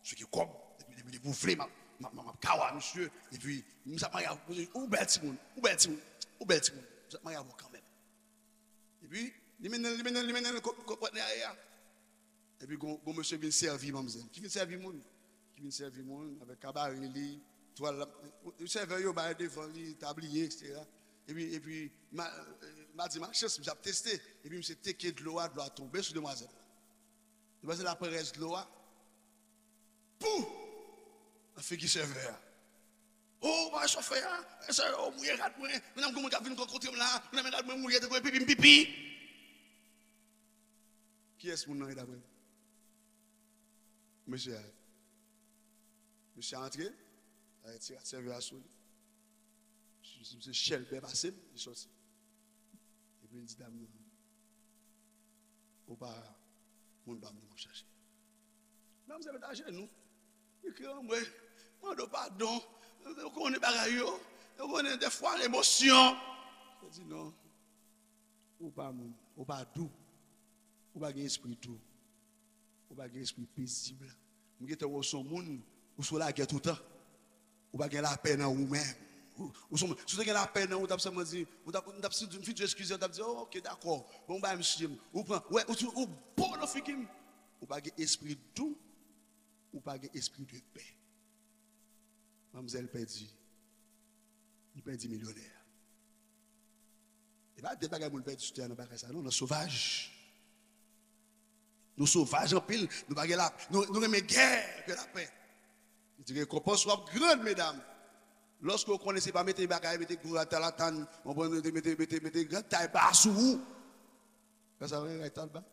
Misye gen kòb. Depi, depi, depi w vle, m ap, m ap, m ap, m ap kawa misye. Epi, m sa marye avè w, ou bèl timoun, ou bèl timoun, ou bèl timoun. M sa marye avè w kanmenm. Epi, li mennen l, li mennen l, li mennen l kot, kot patnè a ye a. Epi, gon, gon mesye vin sèvi manmzèl. Ki vin sèvi moun? Ki vin sèvi moun avèk kabare li, twal la. Sèvè yo bay devan li, tabliye, etsetera. Epi, epi, ma, eh, madi malchans, misye ap teste. Epi, misye teke dlo a, dlo a tonbe sou demwazèl la. Demwazèl la pran rès dlo a. Pou! Nan figi sèvè a. O, pa wè sa w fè a? Sèvè, o, mouye rad mwen. Menm gon moun k ap vin rankontre m la. Menm rad mwen mouye, tankou pipi m pipi. Kiyès moun nan ye daprè w? Mesye a. Mesye a antre, la retire sèvè a sou li. Si se chèlbè pase l, li sòti. Epi li di dam nan, ou pa moun pa m nan m ap chache. Manmzèl met ajenou. Li kriye anmwe, mande w padon. Ou konnen bagay yo. Ou konnen dèfwa lemosyon. Li di non. Ou pa moun, ou pa dou, ou pa gen espri dou, ou pa gen espri pezib. M gentan wè w se yon moun, ou sou lagè toutan. Ou pa gen lapè nan ou menm. Ou, ou se yon moun, si w te gen lapè nan ou, w t ap sèlman di, ou t ap, ou t ap, si m fin di eskize, w t ap di, oh, oke, dakò, bon, bay misye m. Ou pran, wè, ou, ou bon nan figi m. Ou pa gen espri dou, ou pa gen espri de pè. Manmzèl pèdi, li pèdi milyonè a. E pa de bagay moun pèdi sou tè a nan bagay sa, non, nan sovaj. Nou sovaj anpil, nou pa gen la, nou, nou renmen gè ke lapè. Li di rekonpans w ap grann, medam. Lòske w konnen se pa mete bagay, mete gwo ratalatan, w konprann, mete, mete, mete, mete gad tay ba sou ou. Sa sa vre, ratalba?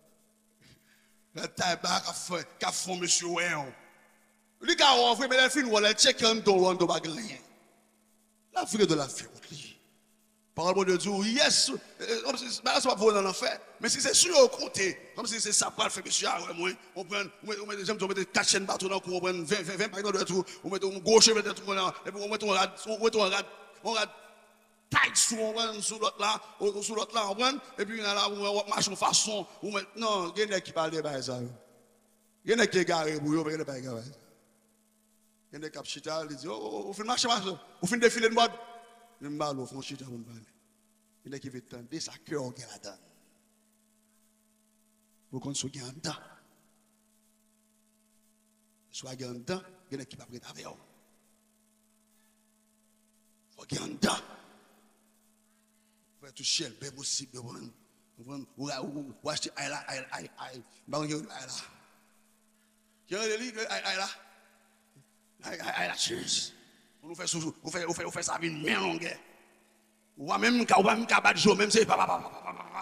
Gad tay ba k ap fè, k ap fè yon mesye wè w. Li ka wè w vre, men lè l fin wè w, lè l tcheke anndan w, anndan w pa gen anyen. L ap vire do l ap fè wout li. Pawòl Bondye di w, yès, eh, kòmsi bagay sa p ap voye w nan lanfè. Men si se sou yo w konte, kòmsi se sa k pral fè mesye a wè mwen, w konprann, ou mete, ou mete, jan m di w, ou mete kat chèn bato nan kou, w konprann, ven, ven, ven bag nan dwèt ou, ou mete yon gwo cheve nan tèt ou, epi ou mete yon rad, ou mete yon rad, yon rad tight sou, w konprann, sou lòt la, ou, ou sou lòt la, w konprann, epi la, la, w, w ap mache yon fason, ou mèt, non, gen nèg ki pale bagay sa yo. Gen nèg ki egare pou yo, men gen nèg pa egare. Gen nèg k ap chita, li di, oh, oh, oh, ou fin mache, mache, ou fin defile n mòd. Men m ba l, ou fè yon chita pou n pale. Gen nèg ki vle tande sa kè w gen ladan l. Pou w konn si w gen anndan. Si w pa gen anndan, gen nèg ki p ap ret avè w. Fò w gen anndan. Fè tout chèlbè posib, yo pran, yo pran, ou, ou, ou, ou achte ay la, ay, ay, ay. M pa konn ki rele ay la. Ki rele li, ay, ay la. Ay, ay, ay la, cheers. Ou fè sou, ou fè, ou fè, ou fè sa vin men longè. Ou pa menm ka, ou pa menm ka bat je w, menm se pa, pa, pa.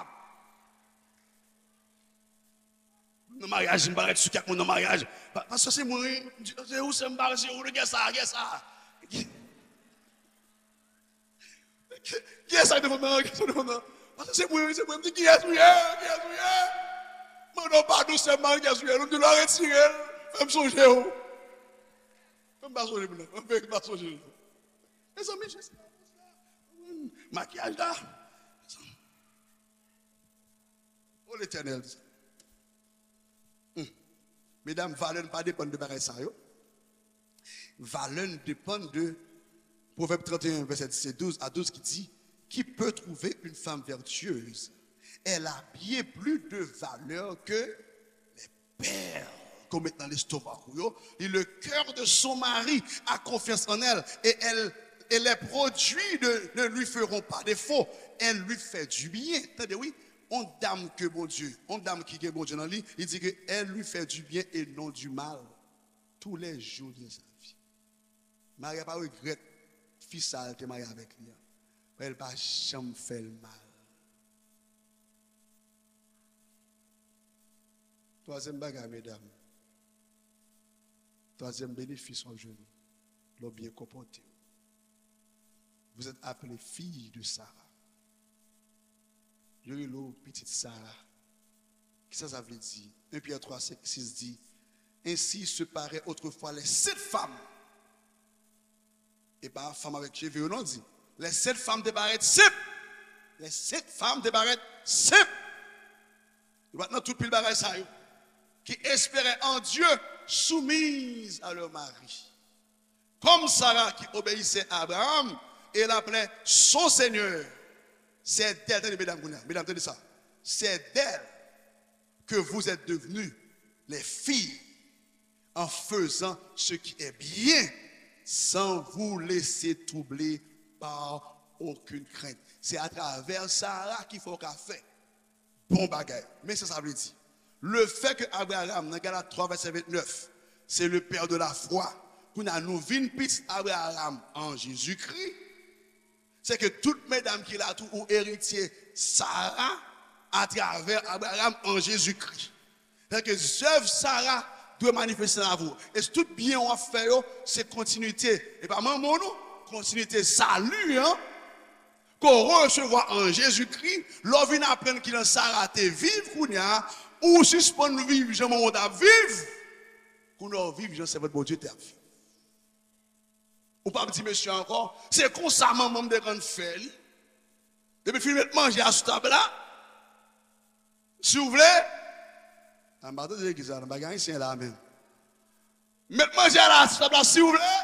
Nan maryaj, m pa ret sou kèk moun nan maryaj. Pa, pastè se mwen, wi. M di, se ou, se m pa, se ou, gè sa, gè sa. Gè sa devan nan, gè sa devan nan. Pastè se mwen, wi, se mwen. M di, kiyès ou ye? Kiyès ou ye? Mande w padon sèlman, kiyès ou ye? Nou di, lò retire l, fè m sonje w. M pa sonje moun nan. M pa sonje non. Mezanmi, Jezi, makiyaj la. O Letènèl, hmm. Medam, valè n pa depann de bagay sa yo. Valè n depann de Pwovèb trannteyen, vèsè disèt, douz a douz ki di, qui peut trouver une femme vertueuse? Elle a bien plus de valeur que les perles qu'on met dans l'estomac ou yo. Et le cœur de son mari a confiance en elle, et elle, et les produits ne, ne lui feront pas défaut. Elle lui fait du bien. Tande, wi, on dam ke Bondye, on dam ki gen Bondye nan li, li di ke elle lui fait du bien et non du mal tous les jours de sa vie. Mari a pa regrèt fi sa a l te marye avèk li an. Paske l pa janm fè l mal. Twazyèm bagay, medam. Twazyèm benefis w ap jwenn lè w byen konpòte w. Vous êtes appelée fille de Sarah. Yo rele w pitit Sara. Kisa sa vle di? En Pyè twa, sis di, Ainsi se paraît autrefois les saintes femmes. E pa fanm avèk cheve yo non, di. Les saintes femmes te parèt senp. Les saintes femmes te parèt senp. Yo pa t nan tout pil bagay sa yo. Qui espéraient en Dieu, soumises à leur mari. Comme Sarah qui obéissait à Abraham et l'appelait son Seigneur. C'est d'elle, tande medam kounye a, medam tande sa. C'est d'elle que vous êtes devenues les filles en faisant ce qui est bien, sans vous laisser troubler par aucune crainte. Se atravè Sara ki fè w ka fè bon bagay. Men sa sa vle di. Le fait que Abraham, nan Galat twa, vèsè vennèf, c'est le père de la foi. Kounye a nou vin pitit Abraham an Jezikri. Se ke tout medam ki la tou ou eritye Sara atravè Abraham an Jezikri. Se ke zèv Sara dwe manifeste nan lavi w. E tout byen w ap fè yo, se kontinite. E pa manman w non, kontinite sali an. Ke w resevwa an Jezikri, lè w vin aprann kijan Sara te viv kounye a, ou sispann viv jan manman w t ap viv, kounye a w viv jan sèvant Bondye te ap viv. Ou p ap di mesye ankò, se konsa manman m te konn fè li. Depi fin met manje a sou tab la, si w vle, a, m pa tande legliz la, nan bagay ayisyen la menm. Met manje a la sou tab la, si w vle.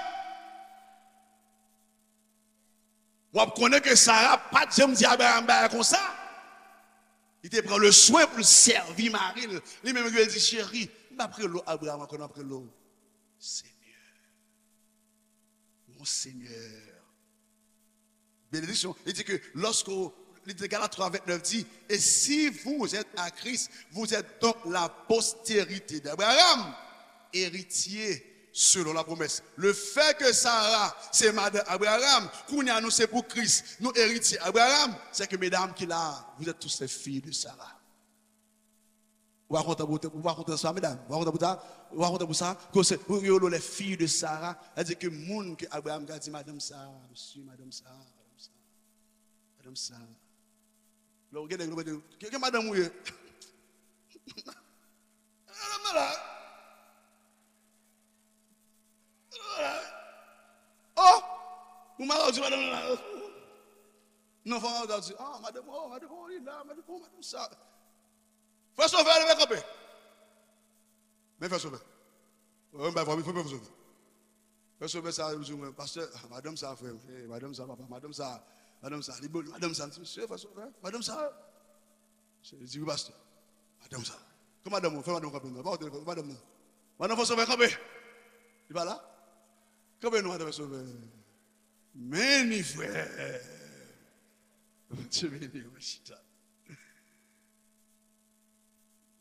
W ap konnen ke Sara pa t janm di Abraham bagay konsa. Li te pran le swen pou l sèvi mari l. Li menm ki di, cheri, m p ap rele w Abraham ankò, m ap rele w Senyè. Mon Senyè. Benediksyon. Li di ke lòske, li di Galat twa vennèf di, et si vous êtes à Christ, vous êtes donc la postérité d'Abraham, héritier selon la promesse. Le fait que Sara se madanm Abraham, kounye a nou se pou Kris, nou eritye Abraham, se ke medam ki la, vous êtes tous les filles de Sarah. Ou pa kontan pou, ou pa kontan sa, medam? Ou pa kontan pou sa? Ou pa kontan pou sa? Ke se, ou yo les filles de Sarah, sa vle di ke moun ke Abraham ka di, madanm sa, mesye, madanm sa, madanm sa, madanm sa. Lè w gen nèg, nou mande, ke, ke madanm ou ye? Madanm nan la. Oh! Ou malad, ou di madanm nan la. Non, fò w di, ah, madanm, oh, madanm, oh, li la, madanm, oh, madanm sa. Frè Sovè, leve kanpe. Men frè Sovè. Wi, m bay vwa, men frè Sovè. Frè Sovè sa, li di mwen, pastè, ah, madanm sa, frè, eh, madanm sa, papa, madanm sa, madanm sa, li bon, madanm sa, m di, mesye, frè Sovè, madanm sa. Misye di, wi, pastè. Madanm sa. Ke madanm ou, fè madanm kanpe non. Pa w telefòn, madanm nan. Madanm Frè Sovè, kanpe. Li pa la? Kanpe non, madanm Frè Sovè. Men ni frè. Bondye beni w, chita.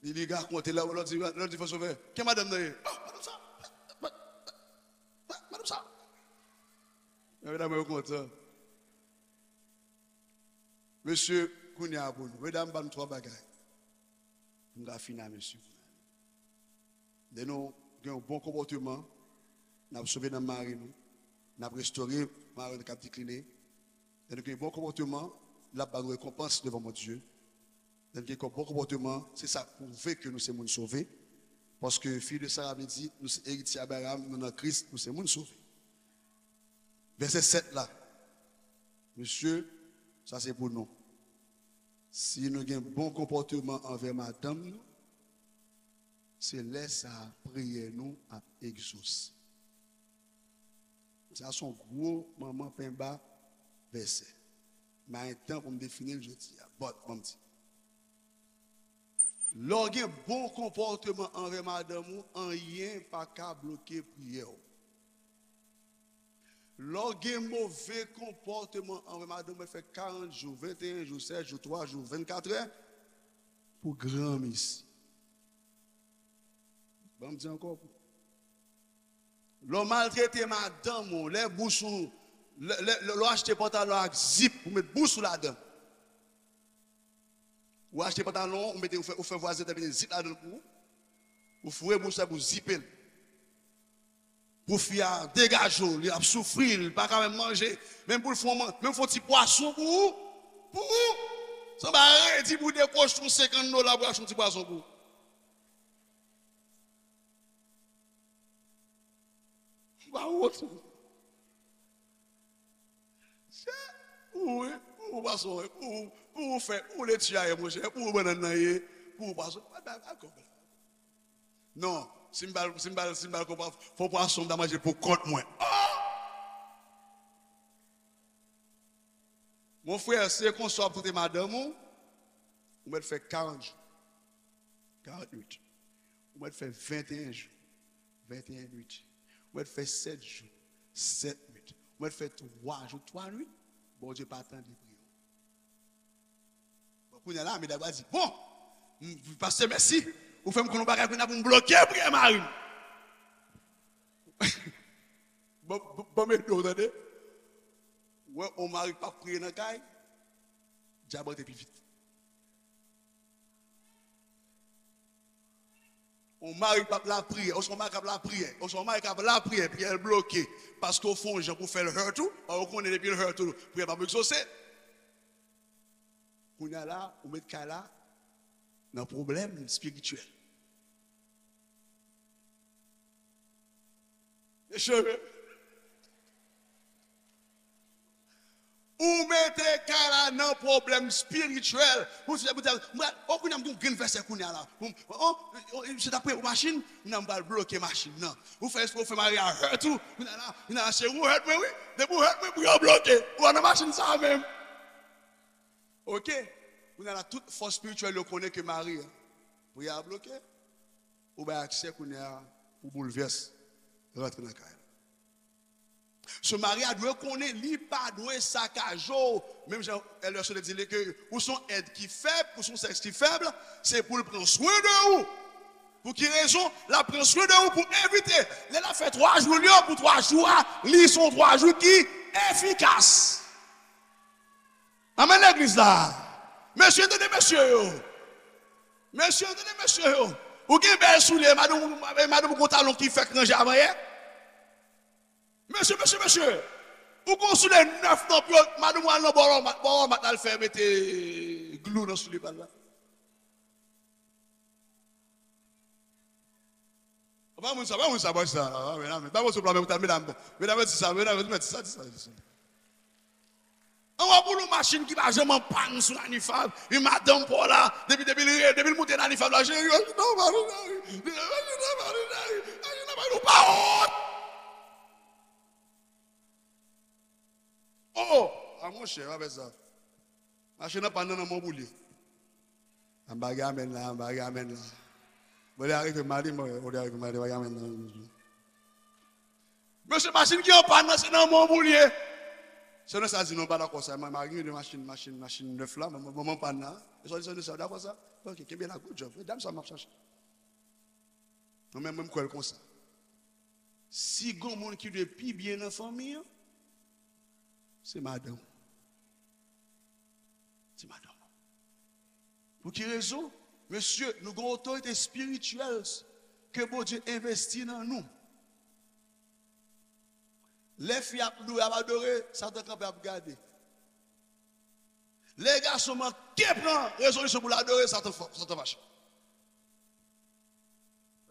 Li, li rakonte la, lòt di, lòt di Frè Sovè, ke madanm nan ye? Oh, madanm sa. Ma-, ma-, ma-, madanm sa. Medam yo kontan. Mesye, kounye a pou nou. Medam, ban m twa bagay. Pou m ka fini a mesye. Lè nou gen yon bon konpòteman, n ap sove nanm mari nou, n ap restore mari nou k ap dekline. Lè nou gen yon bon konpòteman, l ap ba nou rekonpans devan Bondye. Lè nou gen yon bon konpòteman, se sa k pwouve ke nou se moun sove. Paske fille de Sarah vle di, nou se eritye Abraham, nou nan Kris, nou se moun sove. Vèsè sèt la. Mesye, sa se pou nou. Si nou gen bon konpòteman anvè madanm nou, se lè sa a priyè nou ap egzose. Sa se yon gwo manman penba vèsè. M pa gen tan pou m defini l jodi a. But, ban m di. Lè w gen bon konpòteman anvè madanm ou, anyen pa ka bloke priyè w. Lè w gen move konpòteman anvè madanm ou, fè karant jou, venteyen jou, sèt jou, twa jou, vennkatrè, pou granmesi. Ban m di ankò pou. Lè w maltrete madanm ou, lè bous ou, lè, lè, lè, lè w achte pantalon ak zip, ou met bous ou ladan. Ou achte pantalon, ou mete, ou fè, ou fè vwazen te mete zip ladan l pou ou. Ou foure bous la pou zipe l. Pou fi a degaje w, li ap soufri, li pa ka menm manje. Menm pou l fè yon man-, menm fè yon ti pwason pou ou, pou ou. Sanba redi pou de kochon senkant dola pou achte yon ti pwason pou ou. Ou pa wont. Chè, pou ou, wi, pou ou pwason, wi, pou ou, pou ou fè, pou ou leti a ye, monchè, pou ou bannann nan ye, pou ou pwason. Pa bay, bay kòb la. Non, si m ba l, si m ba l, si m ba l kòb, fò pwason m ta manje pou kont mwen. Oh! Mon frè, se konsa w ap trete madanm ou, ou mèt fè karant jou, karant nwit. Ou mèt fè venteyen jou, venteyen nwit. Ou mèt fè sèt jou, sèt nwit. Ou mèt fè twa jou, twa nwit. Bondye pa tande priyè w. Bon, kounye a la, medam yo di, bon, m, pastè, mèsi. Ou fè m konn yon bagay kounye a pou m bloke priyè mari m. Bon, bon, bon, men, w tande? Ou wè, yon mari k pa priye nan kay, dyab rantre pi vit. Yon mari k ap lapriyè, oswa yon mari k ap lapriyè, oswa yon mari k ap lapriyè, priyè l bloke, paske w fè yon jan pou fè l hurt ou, paske w konnen depi l hurt ou, priyè pa pou egzose. Kounye a la, ou met kay la nan pwoblèm espirityèl. Mesye, ou mete kay la nan pwoblèm espirityèl. Ou se, ou se, mwen, oh, kounye a m gen yon grenn vèsè kounye a la. Ou, oh, oh, se ta pre ou machin, m nan m pral bloke machin nan. Ou fè espre ou fè mari a hurt ou. Kounye a la, kounye a la, se ou hurt mwen, wi. Depi ou hurt mwen, priyè w bloke. Ou nan machin sa a menm. Ok. Kounye a la, tout fòs espirityèl yo konnen ke mari a, priyè a bloke. Ou bay aksè kounye a pou boulvès rantre nan kay la. So mari a dwe konnen li pa dwe sakaje w. Menm jan Elder Soleil di li ke ou se yon èt ki fèb, ou se yon sèks ki fèb, se pou l pran swen de ou. Pou ki rezon? L ap pran swen de ou pou evite. Lè l ap fè twa jou li yo, pou twa jou a, li se yon twa jou ki efikas. Amèn legliz la. Mesye, tande mesye yo. Mesye, tande mesye yo. Ou gen bèl soulye, madanm, madanm ou gon talon ki fèk ranje avan yè. Mesye, mesye, mesye. Ou gon soulye nèf nan pye w, madanm ou al nan bò Walmart, bò Walmart al fè mete glou nan soulye pa l la. Pa moun sa, pa moun sa, pa sa. Amèn, amèn. Ba moun souple, amèn, medam, medam, medam, di sa, medam, di sa, di sa, di sa. An wè pou yon machin ki pa janm an pàn sou Nanifab, yon madanm pa w la, depi, depi l, depi l moute Nanifab la, cheri, machin nan pa nan lari, machin nan pa nan lari, machin nan pa nan, ou pa wont. Oh, oh, a monchè, pa fè sa. Mache nan pàn nan, nan men w pou l ye. Anba gen amèn la, anba gen amèn la. Bon, lè arive mande, mwen, bon, lè arive mande, pa gen amèn nan. Mesye, machin ki an pàn nan, se nan men w pou l ye. Se nan sa di non, pa dakò sa. Mwen, mari m gen de machin, machin, machin nèf la, mwen, mwen, mwen pàn nan. E sa di, sa di, sa dakò sa? Ok, kenbe la, good job. Medam sa m ap chache. Mwen menm, mwen, m kwè l konsa. Si gon moun ki dwe pi byen nan fanmi an, se madanm ou. Se madanm ou. Pou ki rezon? Mesye, nou gen otorite espirityèl ke Bondye envesti nan nou. Lè fi ap louwe, ap adore, Satan kanpe ap gade. Lè gason manke pran rezolisyon pou l adore, Satan fò, Satan fache.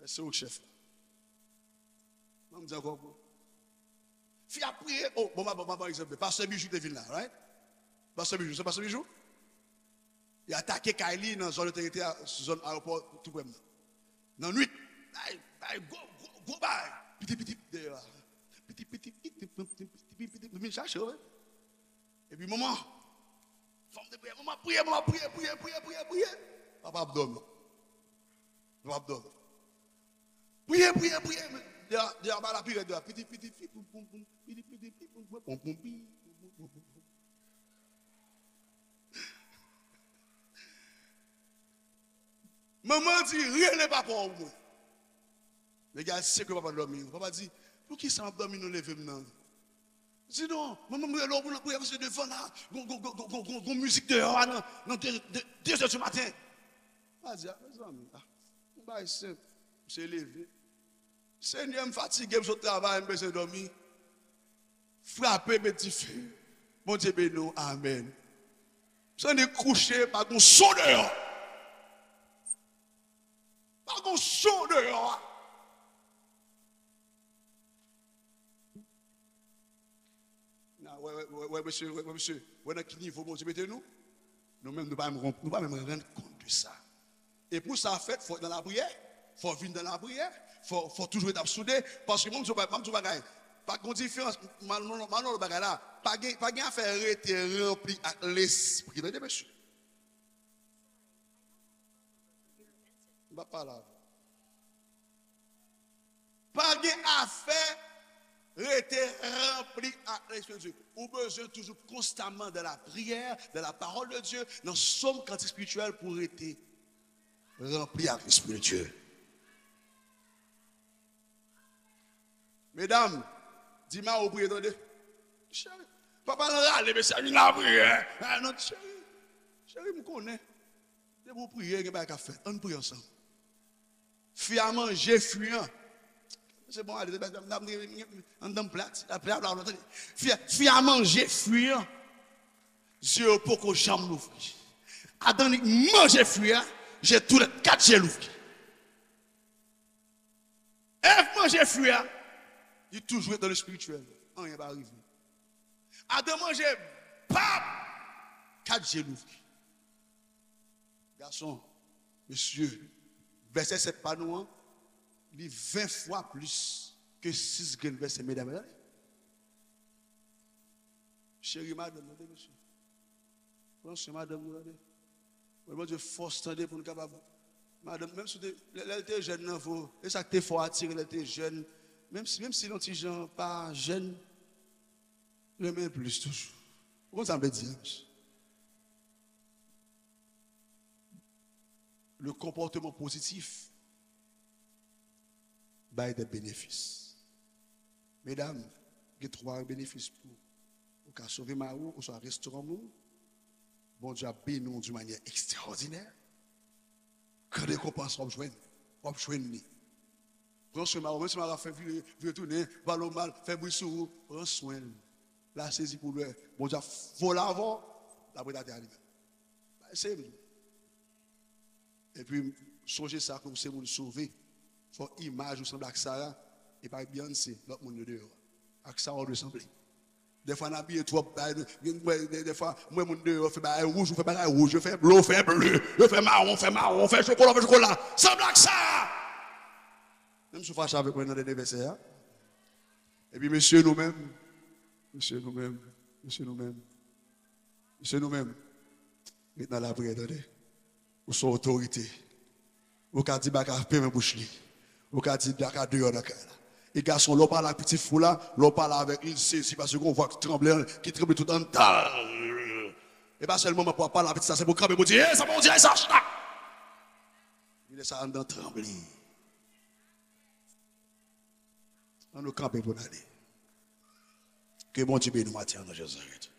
Èske se ou k chèf la? Ban m di ankò, bro. Fi a priye. Oh, bon, m a, m a ba egzanp. Pastè Bijou te vin la, right? Pastè Bijou, se pastè Bijou? Li atake kay li nan zòn yo te rete a, sou zòn ayewopò tou prè m nan. Nan nwit, bay, bay, gwo, gwo, gwo bay. Piti, piti, deyò a. Piti, piti, piti, piti, piti, piti, vin chache yo, wi. Epi manman, fanm de priyè, manman priye, manman priye, priye, priye, priye, priye. Papa ap dòmi. Papa ap dòmi. Priye, priye, priye. Men, deyò, deyò a ba la pi rèd, deyò a. Piti, piti, pi, poum, poum, poum. Piti, piti, pi, poum, poum, poum, pi, poum, poum, poum, poum. Manman di, rele papa w pou mwen. Nèg la sekwe papa dòmi. Papa di, poukisa m ap dòmi nou leve m nan? Di non, manman m rele w pou nan priyè paske devan la, gon, gon, gon mizik deyò a nan, nan de, de, de zè di maten. Papa di, a, mezanmi, a, yon bagay senp. Misye leve. Senyè, m fatige, m sot travay, m bezwen dòmi. Frape, met dife. Bondye beni w, amèn. Misye annik kouche, pa gon son deyò. Pa gon son deyò a. Wè, wè, wè, wè, mesye, wè, wè, mesye, wè nan ki nivo Bondye mete nou? Nou menm, nou pa menm, nou pa menm rann kont de sa. E pou sa fèt, fò w nan lapriyè, fò w vin nan lapriyè, fò, fò w toujou ret ap soude, paske mwen, m di w, m di w bagay, pa gen diferans, m al nan, m al nan lòt bagay la, pa gen, pa gen afè rete ranpli ak Lespri, tande, mesye. M pa pale avè w. Pa gen afè rete ranpli ak Lespri de Dye. Ou bezwen toujou konstamman dans la prière, dans la parole de Dieu, nan sòm, kantik espirityèl pou w rete ranpli ak Lespri de Dye. Medam, di mari w priye, tande. Cheri, papa l rale, mesye, vin lapriyè. A, non, cheri. Cheri, m konnen. Depi w priye, gen bagay k ap fèt. Ann priye ansanm. Fi a manje fwi an. Se bon, ale, anndan m plat, plat, plat, plat, tande. Fi a, fi a manje fwi an. Zye yo poko janm louvri. Adan li manje fwi a, je tou lè kat je louvri. Èv manje fwi a, li toujou ret nan lespirityèl. Anyen pa rive. Adan manje, pap! Kat je louvri. Gason, mesye, vèsè sèt pa nou an, li ven fwa plis ke sis grenn vèsè medam yo, tande. Cheri madanm, tande, mesye. Pran swen madanm nou, tande. Mwen, Bondye, fòs, tande, pou nou kapab. Madanm, menm si w te, lè, lè l te jèn nan vo, e sa k te fè w atire lè l te jèn, menm si, menm si l yon ti jan pa jèn, renmen l plis toujou. Ou konn sa m vle di a, mesye? Le comportement positif bay de benefis. Medam, gen twa benefis pou ou. Ou ka sove mari w, oswa restoran moun. Bondye ap beni w d'une manière extraordinaire. Gran rekonpans w ap jwenn, w ap jwenn li. Pran swen mari w, menm si mari w ap fè vire, vire tounen, pale w mal, fè bri sou ou, pran swen l. La sezi pou lè Bondye ap vole avè w, l ap ret atè a li menm. Eseye pou ou. Epi, sonje sa, ke w se moun sove. Fò imaj ou sanble ak Sara, e pa Beyoncé, lòt moun yo deyò a. Ak sa w dwe sanble. Dèfwa n abiye twòp, bay, gen, mwen, dè, dèfwa, mwen, moun deyò fè bagay wouj, ou fè bagay wouj, yo fè ble, ou fè ble, yo fè mawon, fè mawon, fè chokola, fè chokola. Sanble ak sa! Menm si w fache avèk mwen nan dènye vèsè a. Epi, mesye, nou menm, mesye, nou menm, mesye, nou menm, mesye, nou menm, ret nan lapriyè, tande. Ou se yon otorite. Ou ka di baka fèmen bouch li. Ou ka di baka deyò nan kay la. E gason, lè w pale ak pitit fi w la, lè w pale avèk li, li sezi paske gon vwa ki tranble, ki tranble tout anndan l. E pa sèl moman pou w ap pale ak pitit sa, se pou w kanpe pou w di, "Ey, sa Bondye, ey, sa chita." Li lè sa anndan tranble. Ann nou kanpe pou n ale. Ke Bondye beni w maten an nan Jezi Nazarèt.